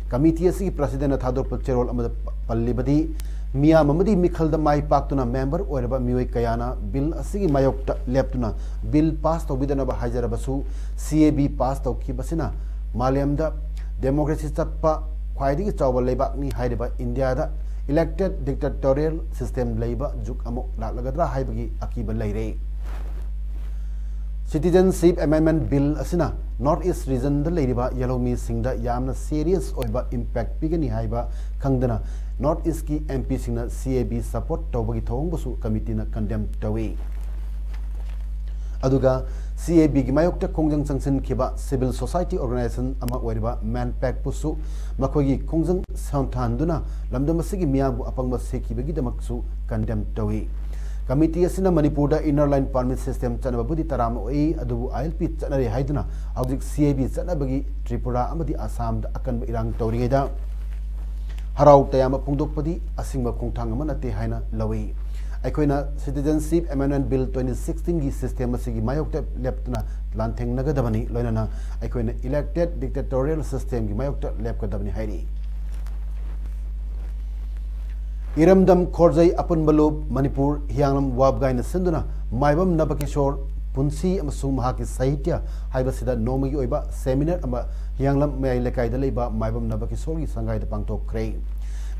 Committee ꯑꯁꯤꯒꯤ President ꯅ ꯊꯥꯗꯣꯔꯛꯄ ꯆꯦꯔꯣꯜ ꯑꯃꯗ ꯄꯜꯂꯤꯕꯗꯤ, ꯃꯤꯌꯥꯝ ꯑꯃꯗꯤ ꯃꯤꯈꯜꯗ ꯃꯥꯏ ꯄꯥꯛꯇꯨꯅ member ꯑꯣꯏꯔꯕ ꯃꯤꯑꯣꯏ ꯀꯌꯥꯅ bill ꯑꯁꯤꯒꯤ ꯃꯥꯌꯣꯛꯇ ꯂꯦꯞꯇꯨꯅ bill pass ꯇꯧꯕꯤꯗꯅꯕ ꯍꯥꯏꯖꯔꯕꯁꯨ, C A B pass ꯇꯧꯈꯤꯕꯁꯤꯅ ꯃꯥꯂꯦꯝꯗ ꯗꯦꯃꯣꯀ꯭ꯔꯦꯁꯤ ꯆꯠꯄ ꯈ꯭ꯋꯥꯏꯗꯒꯤ ꯆꯥꯎꯕ ꯂꯩꯕꯥꯛꯅꯤ ꯍꯥꯏꯔꯤꯕ ꯏꯟꯗꯤꯌꯥꯗ ꯏꯂꯦꯛꯇꯦꯗ ꯗꯤꯛꯇꯦꯇꯣꯔꯤꯌꯦꯜ ꯁꯤꯁꯇꯦꯝ ꯂꯩꯕ ꯖꯨꯒ ꯑꯃꯨꯛ ꯂꯥꯛꯂꯒꯗ꯭ꯔꯥ ꯍꯥꯏꯕꯒꯤ ꯑꯀꯤꯕ ꯂꯩꯔꯦ꯫ ꯁꯤꯇꯤꯖꯦꯟꯁꯤꯞ ꯑꯦꯃꯦꯟꯗꯃꯦꯟꯠ ꯕꯤꯜ ꯑꯁꯤꯅ ꯅꯣꯔꯠ ꯏꯁ ꯔꯤꯖꯟꯗ ꯂꯩꯔꯤꯕ ꯌꯦꯜꯍꯧꯃꯤꯁꯤꯡꯗ ꯌꯥꯝꯅ ꯁꯦꯔꯤꯌꯁ ꯑꯣꯏꯕ ꯏꯝꯄꯦꯛ ꯄꯤꯒꯅꯤ ꯍꯥꯏꯕ ꯈꯪꯗꯅ ꯅꯣꯔꯠ ꯏꯁꯀꯤ ꯑꯦꯝ ꯄꯤꯁꯤꯡꯅ ꯁꯤ ꯑꯦ ꯕꯤ ꯁꯄꯣꯔꯠ ꯇꯧꯕꯒꯤ ꯊꯧꯑꯣꯡꯕꯨꯁꯨ ꯀꯃꯤꯇꯤꯅ ꯀꯟꯗꯦꯝ ꯇꯧꯏ꯫ ꯑꯗꯨꯒ ꯁꯤ ꯑꯦ ꯕꯤꯒꯤ ꯃꯥꯌꯣꯛꯇ ꯈꯣꯡꯖꯪ ꯆꯪꯁꯤꯟꯈꯤꯕ ꯁꯤꯚꯤꯜ ꯁꯣꯁꯥꯏꯇꯤ ꯑꯣꯔꯒꯅꯥꯏꯖꯦꯁꯟ ꯑꯃ ꯑꯣꯏꯔꯤꯕ ꯃꯦꯟꯄꯦꯛꯄꯨꯁꯨ ꯃꯈꯣꯏꯒꯤ ꯈꯣꯡꯖꯪ ꯁꯣꯟꯊꯍꯟꯗꯨꯅ ꯂꯝꯗꯝ ꯑꯁꯤꯒꯤ ꯃꯤꯌꯥꯝꯕꯨ ꯑꯄꯪꯕ ꯁꯦꯈꯤꯕꯒꯤꯗꯃꯛꯁꯨ ꯀꯟꯗꯦꯝ ꯇꯧꯏ꯫ ꯀꯃꯤꯇꯤ ꯑꯁꯤꯅ ꯃꯅꯤꯄꯨꯔꯗ ꯏꯟꯅꯔ ꯂꯥꯏꯟ ꯄꯥꯔꯃꯤꯠ ꯁꯤꯁꯇꯦꯝ ꯆꯠꯅꯕꯕꯨꯗꯤ ꯇꯔꯥꯝꯅ ꯑꯣꯛꯏ, ꯑꯗꯨꯕꯨ ꯑꯥꯏ ꯑꯦꯜ ꯄꯤ ꯆꯠꯅꯔꯦ ꯍꯥꯏꯗꯨꯅ ꯍꯧꯖꯤꯛ ꯁꯤ ꯑꯦ ꯕꯤ ꯆꯠꯅꯕꯒꯤ ꯇ꯭ꯔꯤꯄꯨꯔꯥ ꯑꯃꯗꯤ ꯑꯁꯥꯝꯗ ꯑꯀꯟꯕ ꯏꯔꯥꯡ ꯇꯧꯔꯤꯉꯩꯗ ꯍꯔꯥꯎ ꯇꯌꯥꯝꯕ ꯐꯣꯡꯗꯣꯛꯄꯗꯤ ꯑꯁꯤꯡꯕ ꯈꯣꯡꯊꯥꯡ ꯑꯃ ꯅꯠꯇꯦ ꯍꯥꯏꯅ ꯂꯧꯏ꯫ ꯑꯩꯈꯣꯏꯅ ꯁꯤꯇꯤꯖꯦꯟꯁꯤꯞ ꯑꯦꯃꯦꯟꯗꯃꯦꯟꯠ ꯕꯤꯜ ꯇ꯭ꯋꯦꯟꯇꯤ ꯁꯤꯛꯁꯇꯤꯟꯒꯤ ꯁꯤꯁꯇꯦꯝ ꯑꯁꯤꯒꯤ ꯃꯥꯌꯣꯛꯇ ꯂꯦꯞꯇꯅ ꯂꯥꯟꯊꯦꯡꯅꯒꯗꯕꯅꯤ, ꯂꯣꯏꯅꯅ ꯑꯩꯈꯣꯏꯅ ꯏꯂꯦꯛꯇꯦꯗ ꯗꯤꯛꯇꯦꯇꯣꯔꯤꯌꯦꯜ ꯁꯤꯁꯇꯦꯝꯒꯤ ꯃꯥꯌꯣꯛꯇ ꯂꯦꯞꯀꯗꯕꯅꯤ ꯍꯥꯏꯔꯤ꯫ ꯏꯔꯝꯗꯝ ꯈꯣꯔꯖꯩ ꯑꯄꯨꯟꯕ ꯂꯨꯞ ꯃꯅꯤꯄꯨꯔ ꯍꯤꯌꯥꯡꯂꯝ ꯋꯥꯕꯒꯥꯏꯅ ꯁꯤꯟꯗꯨꯅ ꯃꯥꯏꯕꯝ ꯅꯕꯀꯤꯁꯣꯔ ꯄꯨꯟꯁꯤ ꯑꯃꯁꯨꯡ ꯃꯍꯥꯛꯀꯤ ꯁꯥꯍꯤꯇ꯭ꯌ ꯍꯥꯏꯕꯁꯤꯗ ꯅꯣꯡꯃꯒꯤ ꯑꯣꯏꯕ ꯁꯦꯃꯤꯅꯥꯔ ꯑꯃ ꯍꯤꯌꯥꯡꯂꯝ ꯃꯌꯥꯏ ꯂꯩꯀꯥꯏꯗ ꯂꯩꯕ ꯃꯥꯏꯕꯝ ꯅꯕꯀꯤꯁꯣꯔꯒꯤ ꯁꯪꯒꯥꯏꯗ ꯄꯥꯡꯊꯣꯛꯈ꯭ꯔꯦ꯫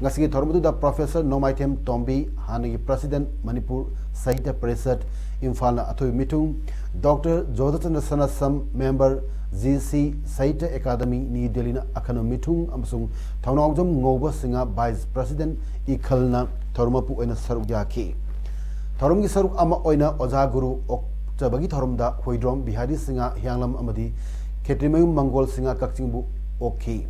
ꯉꯁꯤꯒꯤ ꯊꯧꯔꯝ ꯑꯗꯨꯗ ꯄ꯭ꯔꯣꯐꯦꯁꯔ ꯅꯣꯡꯃꯥꯏꯊꯦꯝ ꯇꯣꯝꯕꯤ, ꯍꯥꯟꯅꯒꯤ ꯄ꯭ꯔꯁꯤꯗꯦꯟꯠ ꯃꯅꯤꯄꯨꯔ ꯁꯥꯍꯤꯇ꯭ꯌ ꯄꯔꯤꯁꯠ ꯏꯝꯐꯥꯜꯅ ꯑꯊꯣꯏꯕ ꯃꯤꯊꯨꯡ, doctor Jodhchandra Sanasam, member G C Sahitya academy, new ꯗꯦꯜꯂꯤꯅ ꯑꯈꯟꯅꯕ ꯃꯤꯊꯨꯡ ꯑꯃꯁꯨꯡ ꯊꯧꯅꯥꯎꯖꯝ ꯉꯧꯕ ꯁꯤꯡꯍ, ꯚꯥꯏꯁ ꯄ꯭ꯔꯁꯤꯗꯦꯟꯠ ꯏꯈꯜꯅ ꯊꯧꯔꯝ ꯃꯄꯨ ꯑꯣꯏꯅ ꯁꯔꯨꯛ ꯌꯥꯈꯤ꯫ ꯊꯧꯔꯝꯒꯤ ꯁꯔꯨꯛ ꯑꯃ ꯑꯣꯏꯅ ꯑꯣꯖꯥ ꯒꯨꯔꯨ ꯑꯣꯛꯆꯕꯒꯤ ꯊꯧꯔꯝꯗ ꯍꯣꯏꯗ꯭ꯔꯣꯝ ꯕꯤꯍꯥꯔꯤ ꯁꯤꯡꯍ ꯍꯤꯌꯥꯡꯂꯝ ꯑꯃꯗꯤ ꯈꯦꯇ꯭ꯔꯤꯃꯌꯨꯝ ꯃꯪꯒꯣꯜ ꯁꯤꯡꯍ ꯀꯛꯆꯤꯡꯕꯨ ꯑꯣꯛꯈꯤ꯫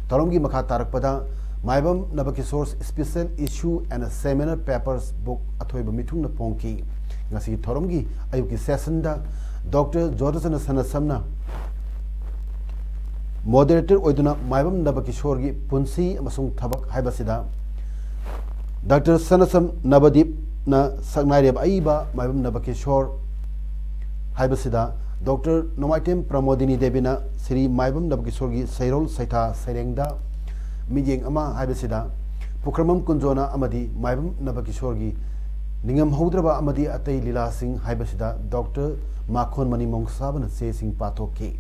ꯊꯧꯔꯝꯒꯤ ꯃꯈꯥ ꯇꯥꯔꯛꯄꯗ ꯃꯥꯏꯕꯝ ꯅꯕꯀꯤꯁꯣꯔ Special Issue and Seminar Papers book ꯑꯊꯣꯏꯕ ꯃꯤꯊꯨꯡꯅ ꯐꯣꯡꯈꯤ꯫ ꯉꯁꯤꯒꯤ ꯊꯧꯔꯝꯒꯤ ꯑꯌꯨꯛꯀꯤ ꯁꯦꯁꯟꯗ ꯗꯣꯛꯇꯔ ꯖꯣꯙꯆꯟꯗ꯭ꯔ ꯁꯅꯥꯁꯝꯅ ꯃꯣꯗꯦꯔꯦꯇꯔ ꯑꯣꯏꯗꯨꯅ ꯃꯥꯏꯕꯝ ꯅꯕꯀꯤꯁꯣꯔꯒꯤ ꯄꯨꯟꯁꯤ ꯑꯃꯁꯨꯡ ꯊꯕꯛ ꯍꯥꯏꯕꯁꯤꯗ ꯗꯥꯛꯇꯔ ꯁꯅꯥꯁꯝ ꯅꯕꯗꯤꯞꯅ ꯁꯛꯅꯥꯏꯔꯤꯕ ꯑꯏꯕ ꯃꯥꯏꯕꯝ ꯅꯕꯀꯤꯁꯣꯔ ꯍꯥꯏꯕꯁꯤꯗ ꯗꯣꯛꯇꯔ ꯅꯣꯡꯃꯥꯏꯊꯦꯝ ꯄ꯭ꯔꯃꯣꯗꯤꯅꯤ ꯗꯦꯕꯤꯅ ꯁ꯭ꯔꯤ ꯃꯥꯏꯕꯝ ꯅꯕꯀꯤꯁꯣꯔꯒꯤ ꯁꯩꯔꯣꯜ ꯁꯩꯊꯥ ꯁꯩꯔꯦꯡꯗ ꯃꯤꯠꯌꯦꯡ ꯑꯃ ꯍꯥꯏꯕꯁꯤꯗ ꯄꯨꯈ꯭ꯔꯝꯕꯝ ꯀꯨꯟꯖꯣꯅ ꯑꯃꯗꯤ ꯃꯥꯏꯕꯝ ꯅꯕꯀꯤꯁꯣꯔꯒꯤ ꯅꯤꯡꯉꯝꯍꯧꯗ꯭ꯔꯕ ꯑꯃꯗꯤ ꯑꯇꯩ ꯂꯤꯂꯥꯁꯤꯡ ꯍꯥꯏꯕꯁꯤꯗ ꯗꯣꯛꯇꯔ ꯃꯥꯈꯣꯟꯃꯅꯤ ꯃꯣꯡꯁꯥꯕꯅ ꯆꯦꯁꯤꯡ ꯄꯥꯊꯣꯛꯈꯤ꯫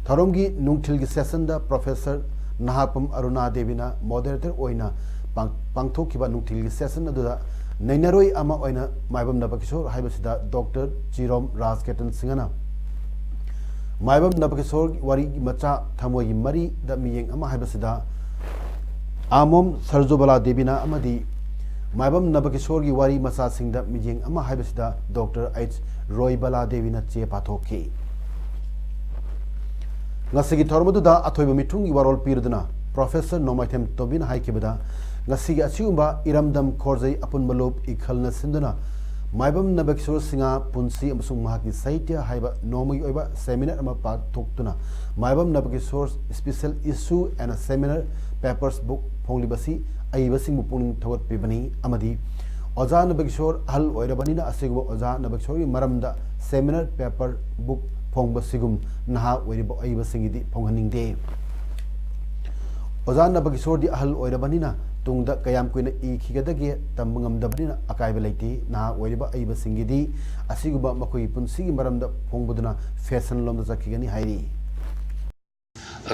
ꯊꯧꯔꯝꯒꯤ ꯅꯨꯡꯊꯤꯜꯒꯤ ꯁꯦꯁꯟꯗ ꯄ꯭ꯔꯣꯐꯦꯁꯔ ꯅꯍꯥꯛꯄꯝ ꯑꯔꯨꯅꯥ ꯗꯦꯕꯤꯅ ꯃꯣꯗꯔꯦꯇꯔ ꯑꯣꯏꯅ ꯄꯥꯡ-, ꯄꯥꯡꯊꯣꯛꯈꯤꯕ ꯅꯨꯡꯊꯤꯜꯒꯤ ꯁꯦꯁꯟ ꯑꯗꯨꯗ ꯅꯩꯅꯔꯣꯏ ꯑꯃ ꯑꯣꯏꯅ ꯃꯥꯏꯕꯝ ꯅꯕꯀꯤꯁꯣꯔ ꯍꯥꯏꯕꯁꯤꯗ ꯗꯣꯛꯇꯔ ꯆꯤꯔꯣꯝ ꯔꯥꯖꯀꯦꯇꯟ ꯁꯤꯡꯍꯅ ꯃꯥꯏꯕꯝ ꯅꯕꯀꯤꯁꯣꯔ ꯋꯥꯔꯤ ꯃꯆꯥ ꯊꯃꯣꯏꯒꯤ ꯃꯔꯤꯗ ꯃꯤꯠꯌꯦꯡ ꯑꯃ ꯍꯥꯏꯕꯁꯤꯗ ꯑꯥꯃꯣꯝ ꯁꯔꯖꯨꯕꯂꯥ ꯗꯦꯕꯤꯅ ꯑꯃꯗꯤ ꯃꯥꯏꯕꯝ ꯅꯕꯀꯤꯁꯣꯔꯒꯤ ꯋꯥꯔꯤ ꯃꯆꯥꯁꯤꯡꯗ ꯃꯤꯠꯌꯦꯡ ꯑꯃ ꯍꯥꯏꯕꯁꯤꯗ ꯗꯣꯛꯇꯔ ꯑꯩꯆ ꯔꯣꯏꯕꯂꯥ ꯗꯦꯕꯤꯅ ꯆꯦ ꯄꯥꯊꯣꯛꯈꯤ꯫ ꯉꯁꯤꯒꯤ ꯊꯧꯔꯝ ꯑꯗꯨꯗ ꯑꯊꯣꯏꯕ ꯃꯤꯊꯨꯡꯒꯤ ꯋꯥꯔꯣꯜ ꯄꯤꯔꯗꯨꯅ ꯄ꯭ꯔꯣꯐꯦꯁꯔ ꯅꯣꯡꯃꯥꯏꯊꯦꯝ ꯇꯣꯝꯕꯤꯅ ꯍꯥꯏꯈꯤꯕꯗ, ꯉꯁꯤꯒꯤ ꯑꯁꯤꯒꯨꯝꯕ ꯏꯔꯝꯗꯝ ꯈꯣꯔꯖꯩ ꯑꯄꯨꯟꯕ ꯂꯨꯞ ꯏꯈꯜꯅ ꯁꯤꯟꯗꯨꯅ ꯃꯥꯏꯕꯝ ꯅꯕꯀꯤꯁꯣꯔ ꯁꯤꯡꯍ ꯄꯨꯟꯁꯤ ꯑꯃꯁꯨꯡ ꯃꯍꯥꯛꯀꯤ ꯁꯥꯍꯤꯇ꯭ꯌ ꯍꯥꯏꯕ ꯅꯣꯡꯃꯒꯤ ꯑꯣꯏꯕ ꯁꯦꯃꯤꯅꯥꯔ ꯑꯃ ꯄꯥꯡꯊꯣꯛꯇꯨꯅ ꯃꯥꯏꯕꯝ ꯅꯕꯀꯤꯁꯣꯔ Special Issue and Seminar Papers book ꯐꯣꯡꯂꯤꯕꯁꯤ ꯑꯏꯕꯁꯤꯡꯕꯨ ꯄꯨꯛꯅꯤꯡ ꯊꯧꯒꯠꯄꯤꯕꯅꯤ ꯑꯃꯗꯤ ꯑꯣꯖꯥ ꯅꯕꯀꯤꯁꯣꯔ ꯑꯍꯜ ꯑꯣꯏꯔꯕꯅꯤꯅ ꯑꯁꯤꯒꯨꯝꯕ ꯑꯣꯖꯥ ꯅꯕꯀꯤꯁꯣꯔꯒꯤ ꯃꯔꯝꯗ seminar paper book ꯐꯣꯡꯕꯁꯤꯒꯨꯝ ꯅꯍꯥ ꯑꯣꯏꯔꯤꯕ ꯑꯏꯕꯁꯤꯡꯒꯤꯗꯤ ꯐꯣꯡꯍꯟꯅꯤꯡꯗꯦ꯫ ꯑꯣꯖꯥ ꯅꯕꯀꯤꯁꯣꯔꯗꯤ ꯑꯍꯜ ꯑꯣꯏꯔꯕꯅꯤꯅ ꯇꯨꯡꯗ ꯀꯌꯥꯝ ꯀꯨꯏꯅ ꯏꯈꯤꯒꯗꯒꯦ ꯇꯝꯕ ꯉꯝꯗꯕꯅꯤꯅ ꯑꯀꯥꯏꯕ ꯂꯩꯇꯦ꯫ ꯅꯍꯥ ꯑꯣꯏꯔꯤꯕ ꯑꯏꯕꯁꯤꯡꯒꯤꯗꯤ ꯑꯁꯤꯒꯨꯝꯕ ꯃꯈꯣꯏꯒꯤ ꯄꯨꯟꯁꯤꯒꯤ ꯃꯔꯝꯗ ꯐꯣꯡꯕꯗꯨꯅ fashion ꯂꯣꯝꯗ ꯆꯠꯈꯤꯒꯅꯤ ꯍꯥꯏꯔꯤ꯫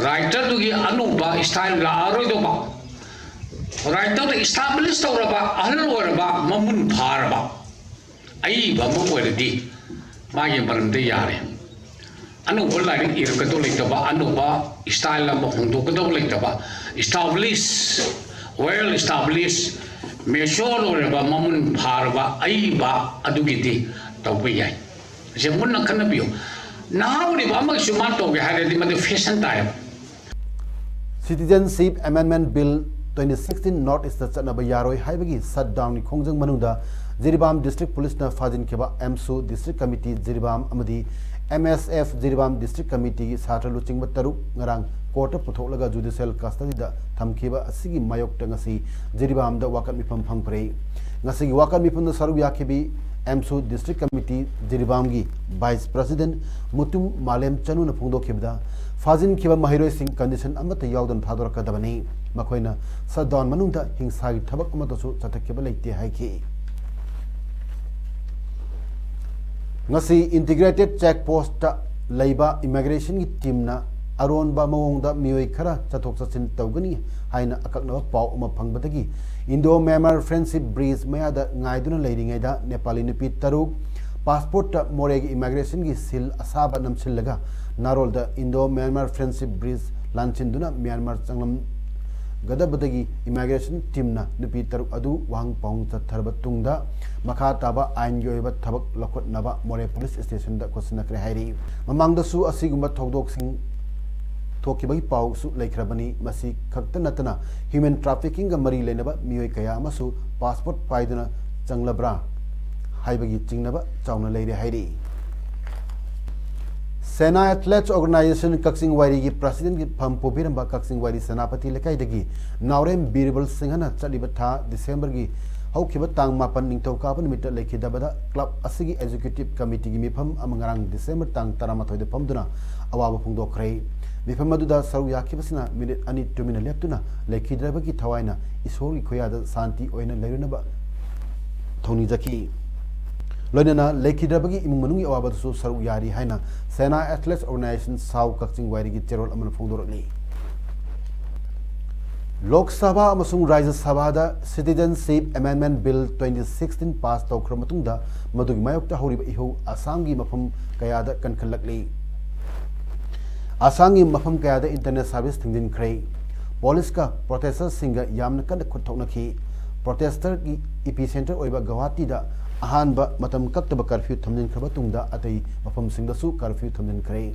ꯔꯥꯏꯇꯔꯗꯨꯒꯤ ꯑꯅꯧꯕ ꯁ꯭ꯇꯥꯏꯜ ꯂꯥꯛꯑꯔꯣꯏꯗꯧꯕ, ꯔꯥꯏꯇꯔꯗꯨ ꯏꯁꯇꯥꯕ꯭ꯂꯤꯁ ꯇꯧꯔꯕ, ꯑꯍꯜ ꯑꯣꯏꯔꯕ, ꯃꯃꯨꯟ ꯐꯥꯔꯕ ꯑꯏꯕ ꯑꯃ ꯑꯣꯏꯔꯗꯤ ꯃꯥꯒꯤ ꯃꯔꯝꯗ ꯌꯥꯔꯦ꯫ ꯑꯅꯧꯕ ꯂꯥꯏꯔꯤꯛ ꯏꯔꯛꯀꯗꯧ ꯂꯩꯇꯕ, ꯑꯅꯧꯕ ꯁ꯭ꯇꯥꯏꯜ ꯑꯃ ꯍꯣꯡꯗꯣꯛꯀꯗꯧ ꯂꯩꯇꯕ, ꯏꯁꯇꯥꯕ꯭ꯂꯤꯁ, ꯋꯦꯜ ꯏꯁꯇꯥꯕ꯭ꯂꯤꯁ, ꯃꯦꯆꯣꯔ ꯑꯣꯏꯔꯕ, ꯃꯃꯨꯟ ꯐꯥꯔꯕ ꯑꯏꯕ ꯑꯗꯨꯒꯤꯗꯤ ꯇꯧꯕ ꯌꯥꯏ꯫ ꯑꯁꯤ ꯃꯨꯟꯅ ꯈꯟꯅꯕꯤꯌꯨ꯫ ꯅꯍꯥ ꯑꯣꯏꯔꯤꯕ ꯑꯃꯒꯤꯁꯨ ꯃꯥ ꯇꯧꯒꯦ ꯍꯥꯏꯔꯗꯤ ꯃꯗꯨ ꯐꯦꯁꯟ ꯇꯥꯏꯌꯦꯕ꯫ Citizenship Amendment Bill twenty sixteen North East ꯆꯠꯅꯕ ꯌꯥꯔꯣꯏ ꯍꯥꯏꯕꯒꯤ ꯁꯠ ꯗꯥꯎꯟꯒꯤ ꯈꯣꯡꯖꯪ ꯃꯅꯨꯡꯗ ꯖꯤꯔꯤꯕꯥꯝ ꯗꯤꯁꯇ꯭ꯔꯤꯛ ꯄꯨꯂꯤꯁꯅ ꯐꯥꯖꯤꯟꯈꯤꯕ ꯑꯦꯝꯁꯨ ꯗꯤꯁꯇ꯭ꯔꯤꯛ ꯀꯃꯤꯇꯤ ꯖꯤꯔꯤꯕꯥꯝ ꯑꯃꯗꯤ ꯑꯦꯝ ꯑꯦꯁ ꯑꯦꯐ ꯖꯤꯔꯤꯕꯥꯝ ꯗꯤꯁꯇ꯭ꯔꯤꯛ ꯀꯃꯤꯇꯤꯒꯤ ꯁꯥꯇ꯭ꯔ ꯂꯨꯆꯤꯡꯕ ꯇꯔꯨꯛ ꯉꯔꯥꯡ ꯀꯣꯔꯠꯇ ꯄꯨꯊꯣꯛꯂꯒ ꯖꯨꯗꯤꯁꯤꯌꯦꯜ ꯀꯁꯇꯗꯤꯗ ꯊꯝꯈꯤꯕ ꯑꯁꯤꯒꯤ ꯃꯥꯌꯣꯛꯇ ꯉꯁꯤ ꯖꯤꯔꯤꯕꯥꯝꯗ ꯋꯥꯀꯠ ꯃꯤꯐꯝ ꯐꯝꯈ꯭ꯔꯦ꯫ ꯉꯁꯤꯒꯤ ꯋꯥꯀꯠ ꯃꯤꯐꯝꯗ ꯁꯔꯨꯛ ꯌꯥꯈꯤꯕꯤ ꯑꯦꯝꯁꯨ district committee ꯖꯤꯔꯤꯕꯥꯝꯒꯤ vice president Mutum ꯃꯥꯂꯦꯝ ꯆꯅꯨꯅ ꯐꯣꯡꯗꯣꯛꯈꯤꯕꯗ, ꯐꯥꯖꯤꯟꯈꯤꯕ ꯃꯍꯩꯔꯣꯏꯁꯤꯡ ꯀꯟꯗꯤꯁꯟ ꯑꯃꯠꯇ ꯌꯥꯎꯗꯅ ꯊꯥꯗꯣꯔꯛꯀꯗꯕꯅꯤ꯫ ꯃꯈꯣꯏꯅ ꯁꯠ ꯗꯥꯎꯟ ꯃꯅꯨꯡꯗ ꯍꯤꯡꯁꯥꯒꯤ ꯊꯕꯛ ꯑꯃꯠꯇꯁꯨ ꯆꯠꯊꯈꯤꯕ ꯂꯩꯇꯦ ꯍꯥꯏꯈꯤ꯫ ꯉꯁꯤ ꯏꯟꯇꯤꯒ꯭ꯔꯦꯇꯦꯗ ꯆꯦꯛ ꯄꯣꯁꯇ ꯂꯩꯕ ꯏꯃꯤꯒ꯭ꯔꯦꯁꯟꯒꯤ ꯇꯤꯝꯅ ꯑꯔꯣꯟꯕ ꯃꯑꯣꯡꯗ ꯃꯤꯑꯣꯏ ꯈꯔ ꯆꯠꯊꯣꯛ ꯆꯠꯁꯤꯟ ꯇꯧꯒꯅꯤ ꯍꯥꯏꯅ ꯑꯀꯛꯅꯕ ꯄꯥꯎ ꯑꯃ ꯐꯪꯕꯗꯒꯤ ꯏꯟꯗꯣ ꯃ꯭ꯌꯥꯟꯃꯥꯔ ꯐ꯭ꯔꯦꯟꯗꯁꯤꯞ ꯕ꯭ꯔꯤꯖ ꯃꯌꯥꯗ ꯉꯥꯏꯗꯨꯅ ꯂꯩꯔꯤꯉꯩꯗ ꯅꯦꯄꯥꯂꯤ ꯅꯨꯄꯤ ꯇꯔꯨꯛ ꯄꯥꯁꯄꯣꯔꯠꯇ ꯃꯣꯔꯦꯒꯤ ꯏꯃꯤꯒ꯭ꯔꯦꯁꯟꯒꯤ ꯁꯤꯜ ꯑꯁꯥꯕ ꯅꯝꯁꯤꯜꯂꯒ ꯅꯥꯔꯣꯜꯗ ꯏꯟꯗꯣ ꯃ꯭ꯌꯥꯟꯃꯥꯔ ꯐ꯭ꯔꯦꯟꯗꯁꯤꯞ ꯕ꯭ꯔꯤꯖ ꯂꯥꯟꯁꯤꯟꯗꯨꯅ ꯃ꯭ꯌꯥꯟꯃꯥꯔ ꯆꯪꯂꯝꯒꯗꯕꯗꯒꯤ ꯏꯃꯤꯒ꯭ꯔꯦꯁꯟ ꯇꯤꯝꯅ ꯅꯨꯄꯤ ꯇꯔꯨꯛ ꯑꯗꯨ ꯋꯥꯍꯪ ꯄꯥꯎꯍꯪ ꯆꯠꯊꯔꯕ ꯇꯨꯡꯗ ꯃꯈꯥ ꯇꯥꯕ ꯑꯥꯏꯟꯒꯤ ꯑꯣꯏꯕ ꯊꯕꯛ ꯂꯧꯈꯠꯅꯕ ꯃꯣꯔꯦ ꯄꯨꯂꯤꯁ ꯁ꯭ꯇꯦꯁꯟꯗ ꯈꯣꯠꯆꯟꯅꯈ꯭ꯔꯦ ꯍꯥꯏꯔꯤ꯫ ꯃꯃꯥꯡꯗꯁꯨ ꯑꯁꯤꯒꯨꯝꯕ ꯊꯧꯗꯣꯛꯁꯤꯡ ꯊꯣꯛꯈꯤꯕꯒꯤ ꯄꯥꯎꯁꯨ ꯂꯩꯈ꯭ꯔꯕꯅꯤ꯫ ꯃꯁꯤ ꯈꯛꯇ ꯅꯠꯇꯅ ꯍ꯭ꯌꯨꯃꯦꯟ ꯇ꯭ꯔꯥꯐꯤꯀꯤꯡꯒ ꯃꯔꯤ ꯂꯩꯅꯕ ꯃꯤꯑꯣꯏ ꯀꯌꯥ ꯑꯃꯁꯨ ꯄꯥꯁꯄꯣꯔꯠ ꯄꯥꯏꯗꯨꯅ ꯆꯪꯂꯕ꯭ꯔꯥ ꯍꯥꯏꯕꯒꯤ ꯆꯤꯡꯅꯕ ꯆꯥꯎꯅ ꯂꯩꯔꯦ ꯍꯥꯏꯔꯤ꯫ ꯁꯦꯅꯥ ꯑꯦꯊꯂꯦꯠꯁ ꯑꯣꯔꯒꯅꯥꯏꯖꯦꯁꯟ ꯀꯛꯆꯤꯡ ꯋꯥꯏꯔꯤꯒꯤ ꯄ꯭ꯔꯁꯤꯗꯦꯟꯒꯤ ꯐꯝ ꯄꯨꯕꯤꯔꯝꯕ ꯀꯛꯆꯤꯡ ꯋꯥꯏꯔꯤ ꯁꯦꯅꯥꯄꯇꯤ ꯂꯩꯀꯥꯏꯗꯒꯤ ꯅꯥꯎꯔꯦꯝ ꯕꯤꯔꯕꯜ ꯁꯤꯡꯍꯅ ꯆꯠꯂꯤꯕ ꯊꯥ ꯗꯤꯁꯦꯝꯕꯔꯒꯤ ꯍꯧꯈꯤꯕ ꯇꯥꯡ ꯃꯥꯄꯟ ꯅꯤꯡꯊꯧꯀꯥꯕ ꯅꯨꯃꯤꯠꯇ ꯂꯩꯈꯤꯗꯕꯗ ꯀ꯭ꯂꯕ ꯑꯁꯤꯒꯤ ꯑꯦꯛꯖꯤꯀ꯭ꯌꯨꯇꯤꯕ ꯀꯃꯤꯇꯤꯒꯤ ꯃꯤꯐꯝ ꯑꯃ ꯉꯔꯥꯡ ꯗꯤꯁꯦꯝꯕꯔ ꯇꯥꯡ ꯇꯔꯥꯃꯥꯊꯣꯏꯗ ꯐꯝꯗꯨꯅ ꯑꯋꯥꯕ ꯐꯣꯡꯗꯣꯛꯈ꯭ꯔꯦ꯫ ꯃꯤꯐꯝ ꯑꯗꯨꯗ ꯁꯔꯨꯛ ꯌꯥꯈꯤꯕꯁꯤꯅ ꯃꯤꯅꯤꯠ ꯑꯅꯤ ꯇꯨꯃꯤꯟꯅ ꯂꯦꯞꯇꯨꯅ ꯂꯩꯈꯤꯗ꯭ꯔꯕꯒꯤ ꯊꯋꯥꯏꯅ ꯏꯁꯣꯔꯒꯤ ꯈꯨꯌꯥꯗ ꯁꯥꯟꯇꯤ ꯑꯣꯏꯅ ꯂꯩꯔꯨꯅꯕ ꯊꯧꯅꯤꯖꯈꯤ꯫ ꯂꯣꯏꯅꯅ ꯂꯩꯈꯤꯗ꯭ꯔꯕꯒꯤ ꯏꯃꯨꯡ ꯃꯅꯨꯡꯒꯤ ꯑꯋꯥꯕꯗꯁꯨ ꯁꯔꯨꯛ ꯌꯥꯔꯤ ꯍꯥꯏꯅ ꯁꯦꯅꯥ ꯑꯦꯊꯂꯦꯠꯁ ꯑꯣꯔꯒꯅꯥꯏꯖꯦꯁꯟ ꯁꯥꯎ ꯀꯛꯆꯤꯡ ꯋꯥꯏꯔꯤꯒꯤ ꯆꯦꯔꯣꯜ ꯑꯃꯅ ꯐꯣꯡꯗꯣꯔꯛꯂꯤ꯫ ꯂꯣꯛ ꯁꯚꯥ ꯑꯃꯁꯨꯡ ꯔꯥꯖ꯭ꯌ ꯁꯚꯥꯗ citizenship amendment bill twenty sixteen pass ꯇꯧꯈ꯭ꯔꯕ ꯃꯇꯨꯡꯗ ꯃꯗꯨꯒꯤ ꯃꯥꯌꯣꯛꯇ ꯍꯧꯔꯤꯕ ꯏꯍꯧ ꯑꯁꯥꯝꯒꯤ ꯃꯐꯝ ꯀꯌꯥꯗ ꯀꯟꯈꯠꯂꯛꯂꯤ꯫ ꯑꯁꯥꯝꯒꯤ ꯃꯐꯝ ꯀꯌꯥꯗ ꯏꯟꯇꯔꯅꯦꯠ ꯁꯥꯔꯚꯤꯁ ꯊꯤꯡꯖꯤꯟꯈ꯭ꯔꯦ꯫ ꯄꯨꯂꯤꯁꯀ ꯄ꯭ꯔꯣꯇꯦꯁꯇꯔꯁꯤꯡꯒ ꯌꯥꯝꯅ ꯀꯟꯅ ꯈꯨꯠ ꯊꯣꯛꯅꯈꯤ꯫ ꯄ꯭ꯔꯣꯇꯦꯁꯇꯔꯒꯤ ꯏꯄꯤ ꯁꯦꯟꯇꯔ ꯑꯣꯏꯕ ꯒꯧꯍꯥꯇꯤꯗ ꯑꯍꯥꯟꯕ ꯃꯇꯝ ꯀꯛꯇꯕ ꯀꯔꯐ꯭ꯌꯨ ꯊꯝꯖꯤꯟꯈ꯭ꯔꯕ ꯇꯨꯡꯗ ꯑꯇꯩ ꯃꯐꯝꯁꯤꯡꯗꯁꯨ ꯀꯔꯐ꯭ꯌꯨ ꯊꯝꯖꯤꯟꯈ꯭ꯔꯦ꯫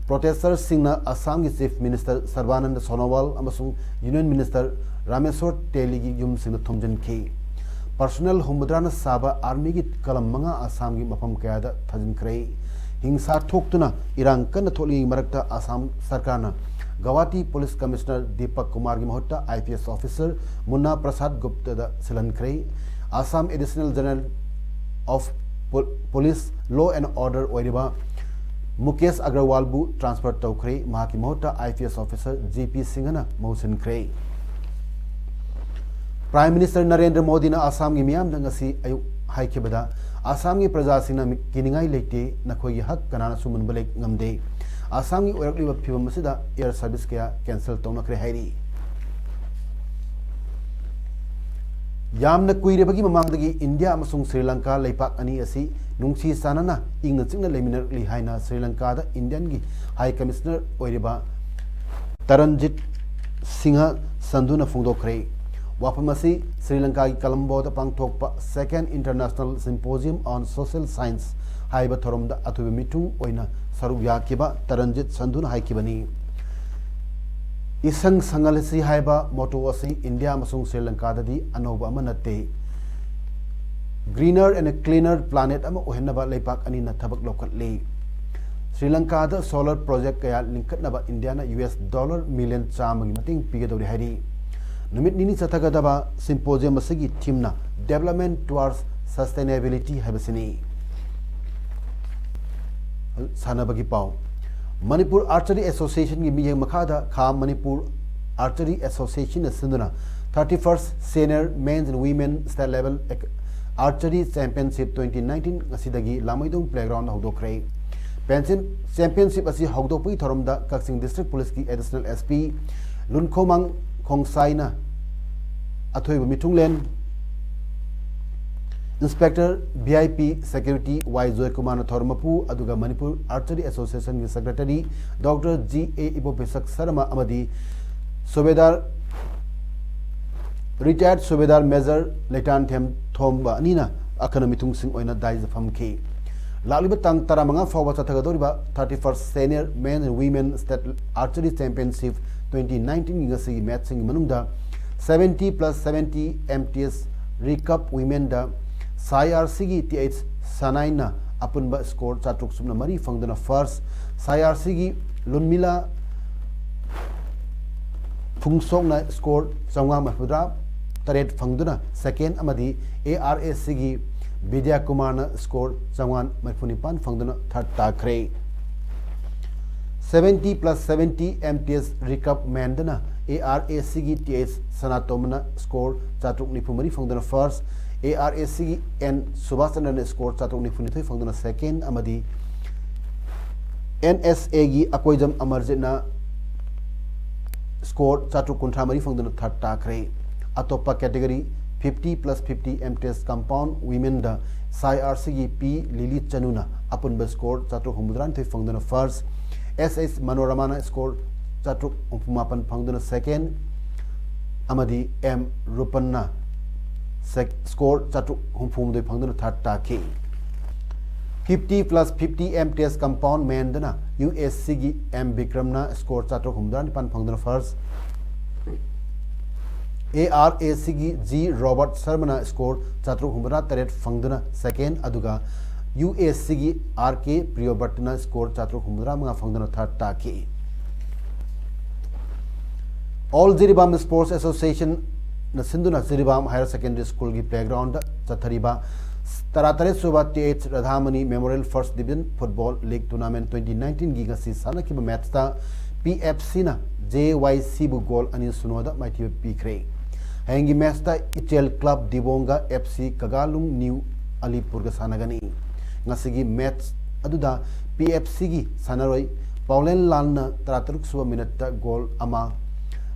ꯄ꯭ꯔꯣꯇꯦꯁꯇꯔꯁꯤꯡꯅ ꯑꯁꯥꯝꯒꯤ ꯆꯤꯐ ꯃꯤꯅꯤꯁꯇꯔ ꯁꯔꯕꯥꯅꯟꯗ ꯁꯣꯅꯣꯋꯥꯜ ꯑꯃꯁꯨꯡ ꯌꯨꯅꯤꯌꯟ ꯃꯤꯅꯤꯁꯇꯔ ꯔꯥꯃꯦꯁꯣꯔ ꯇꯦꯂꯤꯒꯤ ꯌꯨꯝꯁꯤꯡꯗ ꯊꯣꯝꯖꯤꯟꯈꯤ꯫ ꯄꯔꯁꯣꯅꯦꯜ ꯍꯨꯝꯐꯨꯇꯔꯥꯅ ꯁꯥꯕ ꯑꯥꯔꯃꯤꯒꯤ ꯀꯂꯝ ꯃꯉꯥ ꯑꯁꯥꯝꯒꯤ ꯃꯐꯝ ꯀꯌꯥꯗ ꯊꯥꯖꯤꯟꯈ꯭ꯔꯦ꯫ ꯍꯤꯡꯁꯥ ꯊꯣꯛꯇꯨꯅ ꯏꯔꯥꯡ ꯀꯟꯅ ꯊꯣꯛꯂꯤꯉꯩ ꯃꯔꯛꯇ ꯑꯁꯥꯝ ꯁꯔꯀꯥꯔꯅ ꯒꯧꯍꯥꯇꯤ ꯄꯨꯂꯤꯁ ꯀꯃꯤꯁꯅꯔ ꯗꯤꯄꯛ ꯀꯨꯃꯥꯔꯒꯤ ꯃꯍꯨꯠꯇ I P S officer Munna Prasad ꯒꯨꯞꯇꯗ ꯁꯤꯜꯍꯟꯈ꯭ꯔꯦ꯫ ꯑꯁꯥꯝ ꯑꯦꯗꯤꯁꯅꯦꯜ ꯖꯦꯅꯔꯦꯜ ꯑꯣꯐ ꯄꯨ-, ꯄꯨꯂꯤꯁ ꯂꯣ ꯑꯦꯟ ꯑꯣꯔꯗꯔ ꯑꯣꯏꯔꯤꯕ ꯃꯨꯀꯦꯁ ꯑꯒꯔꯋꯥꯜꯕꯨ ꯇ꯭ꯔꯥꯟꯁꯐꯔ ꯇꯧꯈ꯭ꯔꯦ꯫ ꯃꯍꯥꯛꯀꯤ ꯃꯍꯨꯠꯇ I P S officer G P ꯁꯤꯡꯍꯅ ꯃꯍꯨꯠ ꯁꯤꯟꯈ꯭ꯔꯦ꯫ ꯄ꯭ꯔꯥꯏꯝ ꯃꯤꯅꯤꯁꯇꯔ ꯅꯔꯦꯟꯗ꯭ꯔ ꯃꯣꯗꯤꯅ ꯑꯁꯥꯝꯒꯤ ꯃꯤꯌꯥꯝꯗ ꯉꯁꯤ ꯑꯌꯨꯛ ꯍꯥꯏꯈꯤꯕꯗ, ꯑꯁꯥꯝꯒꯤ ꯄ꯭ꯔꯖꯥꯁꯤꯡꯅ ꯃꯤ-, ꯀꯤꯅꯤꯡꯉꯥꯏ ꯂꯩꯇꯦ, ꯅꯈꯣꯏꯒꯤ ꯍꯛ ꯀꯅꯥꯅꯁꯨ ꯃꯨꯟꯕ ꯂꯩ-, ꯉꯝꯗꯦ꯫ ꯑꯁꯥꯝꯒꯤ ꯑꯣꯏꯔꯛꯂꯤꯕ ꯐꯤꯕꯝ ꯑꯁꯤꯗ air service ꯀꯌꯥ cancel ꯇꯧꯅꯈ꯭ꯔꯦ ꯍꯥꯏꯔꯤ꯫ ꯌꯥꯝꯅ ꯀꯨꯏꯔꯕꯒꯤ ꯃꯃꯥꯡꯗꯒꯤ ꯏꯟꯗꯤꯌꯥ ꯑꯃꯁꯨꯡ ꯁ꯭ꯔꯤ ꯂꯪꯀꯥ ꯂꯩꯄꯥꯛ ꯑꯅꯤ ꯑꯁꯤ ꯅꯨꯡꯁꯤ ꯆꯥꯟꯅꯅ ꯏꯪꯅ ꯆꯤꯛꯅ ꯂꯩꯃꯤꯟꯅꯔꯛꯂꯤ ꯍꯥꯏꯅ ꯁ꯭ꯔꯤ ꯂꯪꯀꯥꯗ ꯏꯟꯗꯤꯌꯥꯒꯤ High Commissioner ꯑꯣꯏꯔꯤꯕ ꯇꯔꯟꯖꯤꯠ ꯁꯤꯡꯍ ꯁꯟꯙꯨꯅ ꯐꯣꯡꯗꯣꯛꯈ꯭ꯔꯦ꯫ ꯋꯥꯐꯝ ꯑꯁꯤ ꯁ꯭ꯔꯤ ꯂꯪꯀꯥꯒꯤ ꯀꯂꯝꯕꯣꯗ ꯄꯥꯡꯊꯣꯛꯄ Second International Symposium on Social Science ꯍꯥꯏꯕ ꯊꯧꯔꯝꯗ ꯑꯊꯣꯏꯕ ꯃꯤꯊꯨꯡ ꯑꯣꯏꯅ ꯁꯔꯨꯛ ꯌꯥꯈꯤꯕ ꯇꯔꯟꯖꯤꯠ ꯁꯟꯙꯨꯅ ꯍꯥꯏꯈꯤꯕꯅꯤ꯫ ꯏꯁꯪ ꯁꯪꯍꯜꯂꯁꯤ ꯍꯥꯏꯕ motto ꯑꯁꯤ ꯏꯟꯗꯤꯌꯥ ꯑꯃꯁꯨꯡ ꯁ꯭ꯔꯤ ꯂꯪꯀꯥꯗꯗꯤ ꯑꯅꯧꯕ ꯑꯃ ꯅꯠꯇꯦ꯫ Greener and cleaner planet ꯑꯃ ꯑꯣꯏꯍꯟꯅꯕ ꯂꯩꯄꯥꯛ ꯑꯅꯤꯅ ꯊꯕꯛ ꯂꯧꯈꯠꯂꯤ꯫ ꯁ꯭ꯔꯤ ꯂꯪꯀꯥꯗ solar project ꯀꯌꯥ ꯂꯤꯡꯈꯠꯅꯕ ꯏꯟꯗꯤꯌꯥꯅ US dollar million ꯆꯥꯝꯃꯒꯤ ꯃꯇꯦꯡ ꯄꯤꯒꯗꯧꯔꯤ ꯍꯥꯏꯔꯤ꯫ ꯅꯨꯃꯤꯠ ꯅꯤꯅꯤ ꯆꯠꯊꯒꯗꯕ symposium ꯑꯁꯤꯒꯤ theme ꯅ Development Towards Sustainability ꯍꯥꯏꯕꯁꯤꯅꯤ꯫ ꯁꯥꯟꯅꯕꯒꯤ ꯄꯥꯎ꯫ ꯃꯅꯤꯄꯨꯔ Archery Association ꯒꯤ ꯃꯤꯠꯌꯦꯡ ꯃꯈꯥꯗ ꯈꯥ ꯃꯅꯤꯄꯨꯔ Archery Association ꯅ ꯁꯤꯟꯗꯨꯅ thirty-first Senior Men's and Women State Level Archery Championship twenty nineteen ꯉꯁꯤꯗꯒꯤ ꯂꯥꯃꯩꯗꯣꯡ playground ꯗ ꯍꯧꯗꯣꯛꯈ꯭ꯔꯦ꯫ Pension-, championship ꯑꯁꯤ ꯍꯧꯗꯣꯛꯄꯒꯤ ꯊꯧꯔꯝꯗ ꯀꯛꯆꯤꯡ District Police ꯀꯤ Additional SP ꯂꯨꯟꯈꯣꯃꯥꯡ ꯈꯣꯡꯁꯥꯏꯅ ꯑꯊꯣꯏꯕ ꯃꯤꯊꯨꯡꯂꯦꯟ, Inspector VIP Security ꯋꯥꯏ ꯖꯣꯏꯀꯨꯃꯥꯔꯅ ꯊꯧꯔꯝ ꯃꯄꯨ, ꯑꯗꯨꯒ ꯃꯅꯤꯄꯨꯔ Archery Association ꯒꯤ Secretary Doctor G A ꯏꯕꯣꯄꯤꯁꯛ Sharma ꯑꯃꯗꯤ ꯁꯨꯕꯦꯗꯥꯔ, retired ꯁꯨꯕꯦꯗꯥꯔ Major ꯂꯩꯇꯥꯟꯊꯦꯝ ꯊꯣꯝꯕ ꯑꯅꯤꯅ ꯑꯈꯟꯅ ꯃꯤꯊꯨꯡꯁꯤꯡ ꯑꯣꯏꯅ ꯗꯥꯏꯁꯇ ꯐꯝꯈꯤ꯫ ꯂꯥꯛꯂꯤꯕ ꯇꯥꯡ ꯇꯔꯥꯃꯉꯥ ꯐꯥꯎꯕ ꯆꯠꯊꯒꯗꯧꯔꯤꯕ thirty-first Senior Men and Women State Archery Championship twenty nineteen ꯒꯤ ꯉꯁꯤꯒꯤ match ꯁꯤꯡꯒꯤ ꯃꯅꯨꯡꯗ seventy plus seventy MTS Recurve Women ꯗ ꯁꯥꯏ ꯑꯥꯔ ꯁꯤꯒꯤ ꯇꯤ ꯑꯩꯆ ꯁꯅꯥꯏꯅ ꯑꯄꯨꯟꯕ score ꯆꯥꯇ꯭ꯔꯨꯛ ꯁꯨꯞꯅ ꯃꯔꯤ ꯐꯪꯗꯨꯅ first, ꯁꯥꯏ ꯑꯥꯔ ꯁꯤꯒꯤ ꯂꯨꯟꯃꯤꯂꯥ ꯐꯨꯡꯁꯣꯛꯅ score ꯆꯥꯝꯃꯉꯥ ꯃꯔꯤꯐꯨꯇꯔꯥ ꯇꯔꯦꯠ ꯐꯪꯗꯨꯅ second ꯑꯃꯗꯤ ꯑꯦ ꯑꯥꯔ ꯑꯦ ꯁꯤꯒꯤ ꯕꯤꯗ꯭ꯌꯥ ꯀꯨꯃꯥꯔꯅ score ꯆꯥꯝꯃꯉꯥ ꯃꯔꯤꯐꯨ ꯅꯤꯄꯥꯟ ꯐꯪꯗꯨꯅ third ꯇꯥꯈ꯭ꯔꯦ꯫ Seventy plus seventy MTS Recurve Men ꯗꯅ ꯑꯦ ꯑꯥꯔ ꯑꯦ ꯁꯤꯒꯤ ꯇꯤ ꯑꯩꯆ ꯁꯅꯥꯇꯣꯝꯕꯅ score ꯆꯥꯇ꯭ꯔꯨꯛ ꯅꯤꯐꯨ ꯃꯔꯤ ꯐꯪꯗꯨꯅ first, ꯑꯦ ꯑꯥꯔ ꯑꯦ ꯁꯤꯒꯤ ꯑꯦꯟ ꯁꯨꯕꯥꯁ ꯆꯟꯗ꯭ꯔꯅ score ꯆꯥꯇ꯭ꯔꯨꯛ ꯅꯤꯐꯨ ꯅꯤꯊꯣꯏ ꯐꯪꯗꯨꯅ second ꯑꯃꯗꯤ ꯑꯦꯟ ꯑꯦꯁ ꯑꯦꯒꯤ ꯑꯀꯣꯏꯖꯝ ꯑꯃꯔꯖꯤꯠꯅ score ꯆꯥꯇ꯭ꯔꯨꯛ ꯀꯨꯟꯊ꯭ꯔꯥ ꯃꯔꯤ ꯐꯪꯗꯨꯅ third ꯇꯥꯈ꯭ꯔꯦ꯫ ꯑꯇꯣꯞꯄ category fifty plus fifty M test compound womenꯗ ꯁꯥꯏ ꯑꯥꯔ ꯁꯤꯒꯤ ꯄꯤ ꯂꯤꯂꯤ ꯆꯅꯨꯅ ꯑꯄꯨꯟꯕ score ꯆꯥꯇ꯭ꯔꯨꯛ ꯍꯨꯝꯐꯨꯇꯔꯥ ꯅꯤꯊꯣꯏ ꯐꯪꯗꯨꯅ first, ꯑꯦꯁ ꯑꯦꯁ ꯃꯅꯣꯔꯃꯥꯅ score ꯆꯥꯇ꯭ꯔꯨꯛ ꯍꯨꯝꯐꯨ ꯃꯥꯄꯟ ꯐꯪꯗꯨꯅ second ꯑꯃꯗꯤ ꯑꯦꯝ ꯔꯨꯄꯟꯅ score ꯆꯥꯇ꯭ꯔꯨꯛ ꯍꯨꯝꯐꯨ ꯍꯨꯝꯗꯣꯏ ꯐꯪꯗꯨꯅ third ꯇꯥꯈꯤ꯫ Fifty plus fifty M test compound menꯗꯅ ꯌꯨ ꯑꯦꯁ ꯁꯤꯒꯤ ꯑꯦꯝ ꯕꯤꯀ꯭ꯔꯝꯅ score ꯆꯥꯇ꯭ꯔꯨꯛ ꯍꯨꯝꯐꯨꯇꯔꯥ ꯅꯤꯄꯥꯟ ꯐꯪꯗꯨꯅ first, ꯑꯦ ꯑꯥꯔ ꯑꯦ ꯁꯤꯒꯤ ꯖꯤ ꯔꯣꯕꯔꯠ ꯁꯔꯃꯅ score ꯆꯥꯇ꯭ꯔꯨꯛ ꯍꯨꯝꯐꯨꯇꯔꯥ ꯇꯔꯦꯠ ꯐꯪꯗꯨꯅ second, ꯑꯗꯨꯒ ꯌꯨ ꯑꯦꯁ ꯁꯤꯒꯤ ꯑꯥꯔ ꯀꯦ ꯄ꯭ꯔꯤꯌꯣꯕꯔꯠꯅ score ꯆꯥꯇ꯭ꯔꯨꯛ ꯍꯨꯝꯐꯨꯇꯔꯥ ꯃꯉꯥ ꯐꯪꯗꯨꯅ third ꯇꯥꯈꯤ꯫ All Jiribam Sports Associationꯅ ꯁꯤꯟꯗꯨꯅ ꯖꯤꯔꯤꯕꯥꯝ Higher Secondary Schoolꯒꯤ playgroundꯗ ꯆꯠꯊꯔꯤꯕ ꯇꯔꯥꯇꯔꯦꯠ ꯁꯨꯕ T H Radhamani Memorial First Division Football League Tournament twenty nineteenꯒꯤ ꯉꯁꯤ ꯁꯥꯟꯅꯈꯤꯕ matchꯇ ꯄꯤ ꯑꯦꯐ ꯁꯤꯅ ꯖꯦ ꯋꯥꯏ ꯁꯤꯕꯨ goal ꯑꯅꯤ ꯁꯤꯅꯣꯗ ꯃꯥꯏꯊꯤꯕ ꯄꯤꯈ꯭ꯔꯦ꯫ ꯍꯌꯦꯡꯒꯤ matchꯇ ꯏꯆꯦꯜ Club ꯗꯤꯕꯣꯡꯒ ꯑꯦꯐ ꯁꯤ ꯀꯒꯥꯂꯨꯡ ꯅ꯭ꯌꯨ ꯑꯂꯤꯄꯨꯔꯒ ꯁꯥꯟꯅꯒꯅꯤ꯫ ꯉꯁꯤꯒꯤ match ꯑꯗꯨꯗ ꯄꯤ ꯑꯦꯐ ꯁꯤꯒꯤ ꯁꯥꯟꯅꯔꯣꯏ ꯄꯥꯎꯂꯦꯟ ꯂꯥꯜꯅ ꯇꯔꯥꯇꯔꯨꯛ ꯁꯨꯕ minuteꯇ goal ꯑꯃ,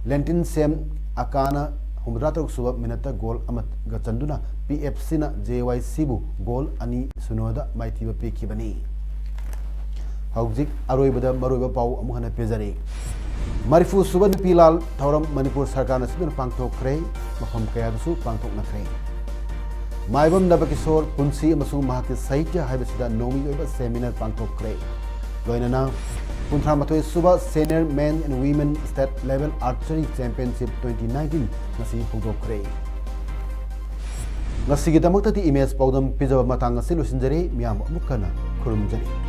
ꯂꯦꯟꯇꯤꯟ ꯁꯦꯝ ꯑꯀꯥꯅ ꯍꯨꯝꯐꯨꯇꯔꯥ ꯇꯔꯨꯛ ꯁꯨꯕ minuteꯇ goal ꯑꯃꯒ ꯆꯟꯗꯨꯅ ꯄꯤ ꯑꯦꯐ ꯁꯤꯅ ꯖꯦ ꯋꯥꯏ ꯁꯤꯕꯨ goal ꯑꯅꯤ ꯁꯤꯅꯣꯗ ꯃꯥꯏꯊꯤꯕ ꯄꯤꯈꯤꯕꯅꯤ꯫ ꯍꯧꯖꯤꯛ ꯑꯔꯣꯏꯕꯗ ꯃꯔꯨꯑꯣꯏꯕ ꯄꯥꯎ ꯑꯃꯨꯛ ꯍꯟꯅ ꯄꯤꯖꯔꯤ꯫ ꯃꯔꯤꯐꯨ ꯁꯨꯕ ꯅꯨꯄꯤ ꯂꯥꯜ ꯊꯧꯔꯝ ꯃꯅꯤꯄꯨꯔ ꯁꯔꯀꯥꯔꯅ ꯁꯤꯟꯗꯨꯅ ꯄꯥꯡꯊꯣꯛꯈ꯭ꯔꯦ, ꯃꯐꯝ ꯀꯌꯥꯗꯁꯨ ꯄꯥꯡꯊꯣꯛꯅꯈ꯭ꯔꯦ꯫ ꯃꯥꯏꯕꯝ ꯅꯕꯀꯤꯁꯣꯔ ꯄꯨꯟꯁꯤ ꯑꯃꯁꯨꯡ ꯃꯍꯥꯛꯀꯤ ꯁꯥꯍꯤꯇ꯭ꯌ ꯍꯥꯏꯕꯁꯤꯗ ꯅꯣꯡꯃꯒꯤ ꯑꯣꯏꯕ seminar ꯄꯥꯡꯊꯣꯛꯈ꯭ꯔꯦ꯫ ꯂꯣꯏꯅꯅ ꯀꯨꯟꯊ꯭ꯔꯥ ꯃꯥꯊꯣꯏ ꯁꯨꯕ Senior Men and Women State Level Archery Championship twenty nineteen ꯉꯁꯤ ꯍꯧꯗꯣꯛꯈ꯭ꯔꯦ꯫ ꯉꯁꯤꯒꯤꯗꯃꯛꯇꯗꯤ ꯏꯃꯦꯖ ꯄꯥꯎꯗꯝ ꯄꯤꯖꯕ ꯃꯇꯥꯡ ꯑꯁꯤ ꯂꯣꯏꯁꯤꯟꯖꯔꯦ꯫ ꯃꯤꯌꯥꯝꯕꯨ ꯑꯃꯨꯛ ꯍꯟꯅ ꯈꯨꯔꯨꯝꯖꯔꯤ꯫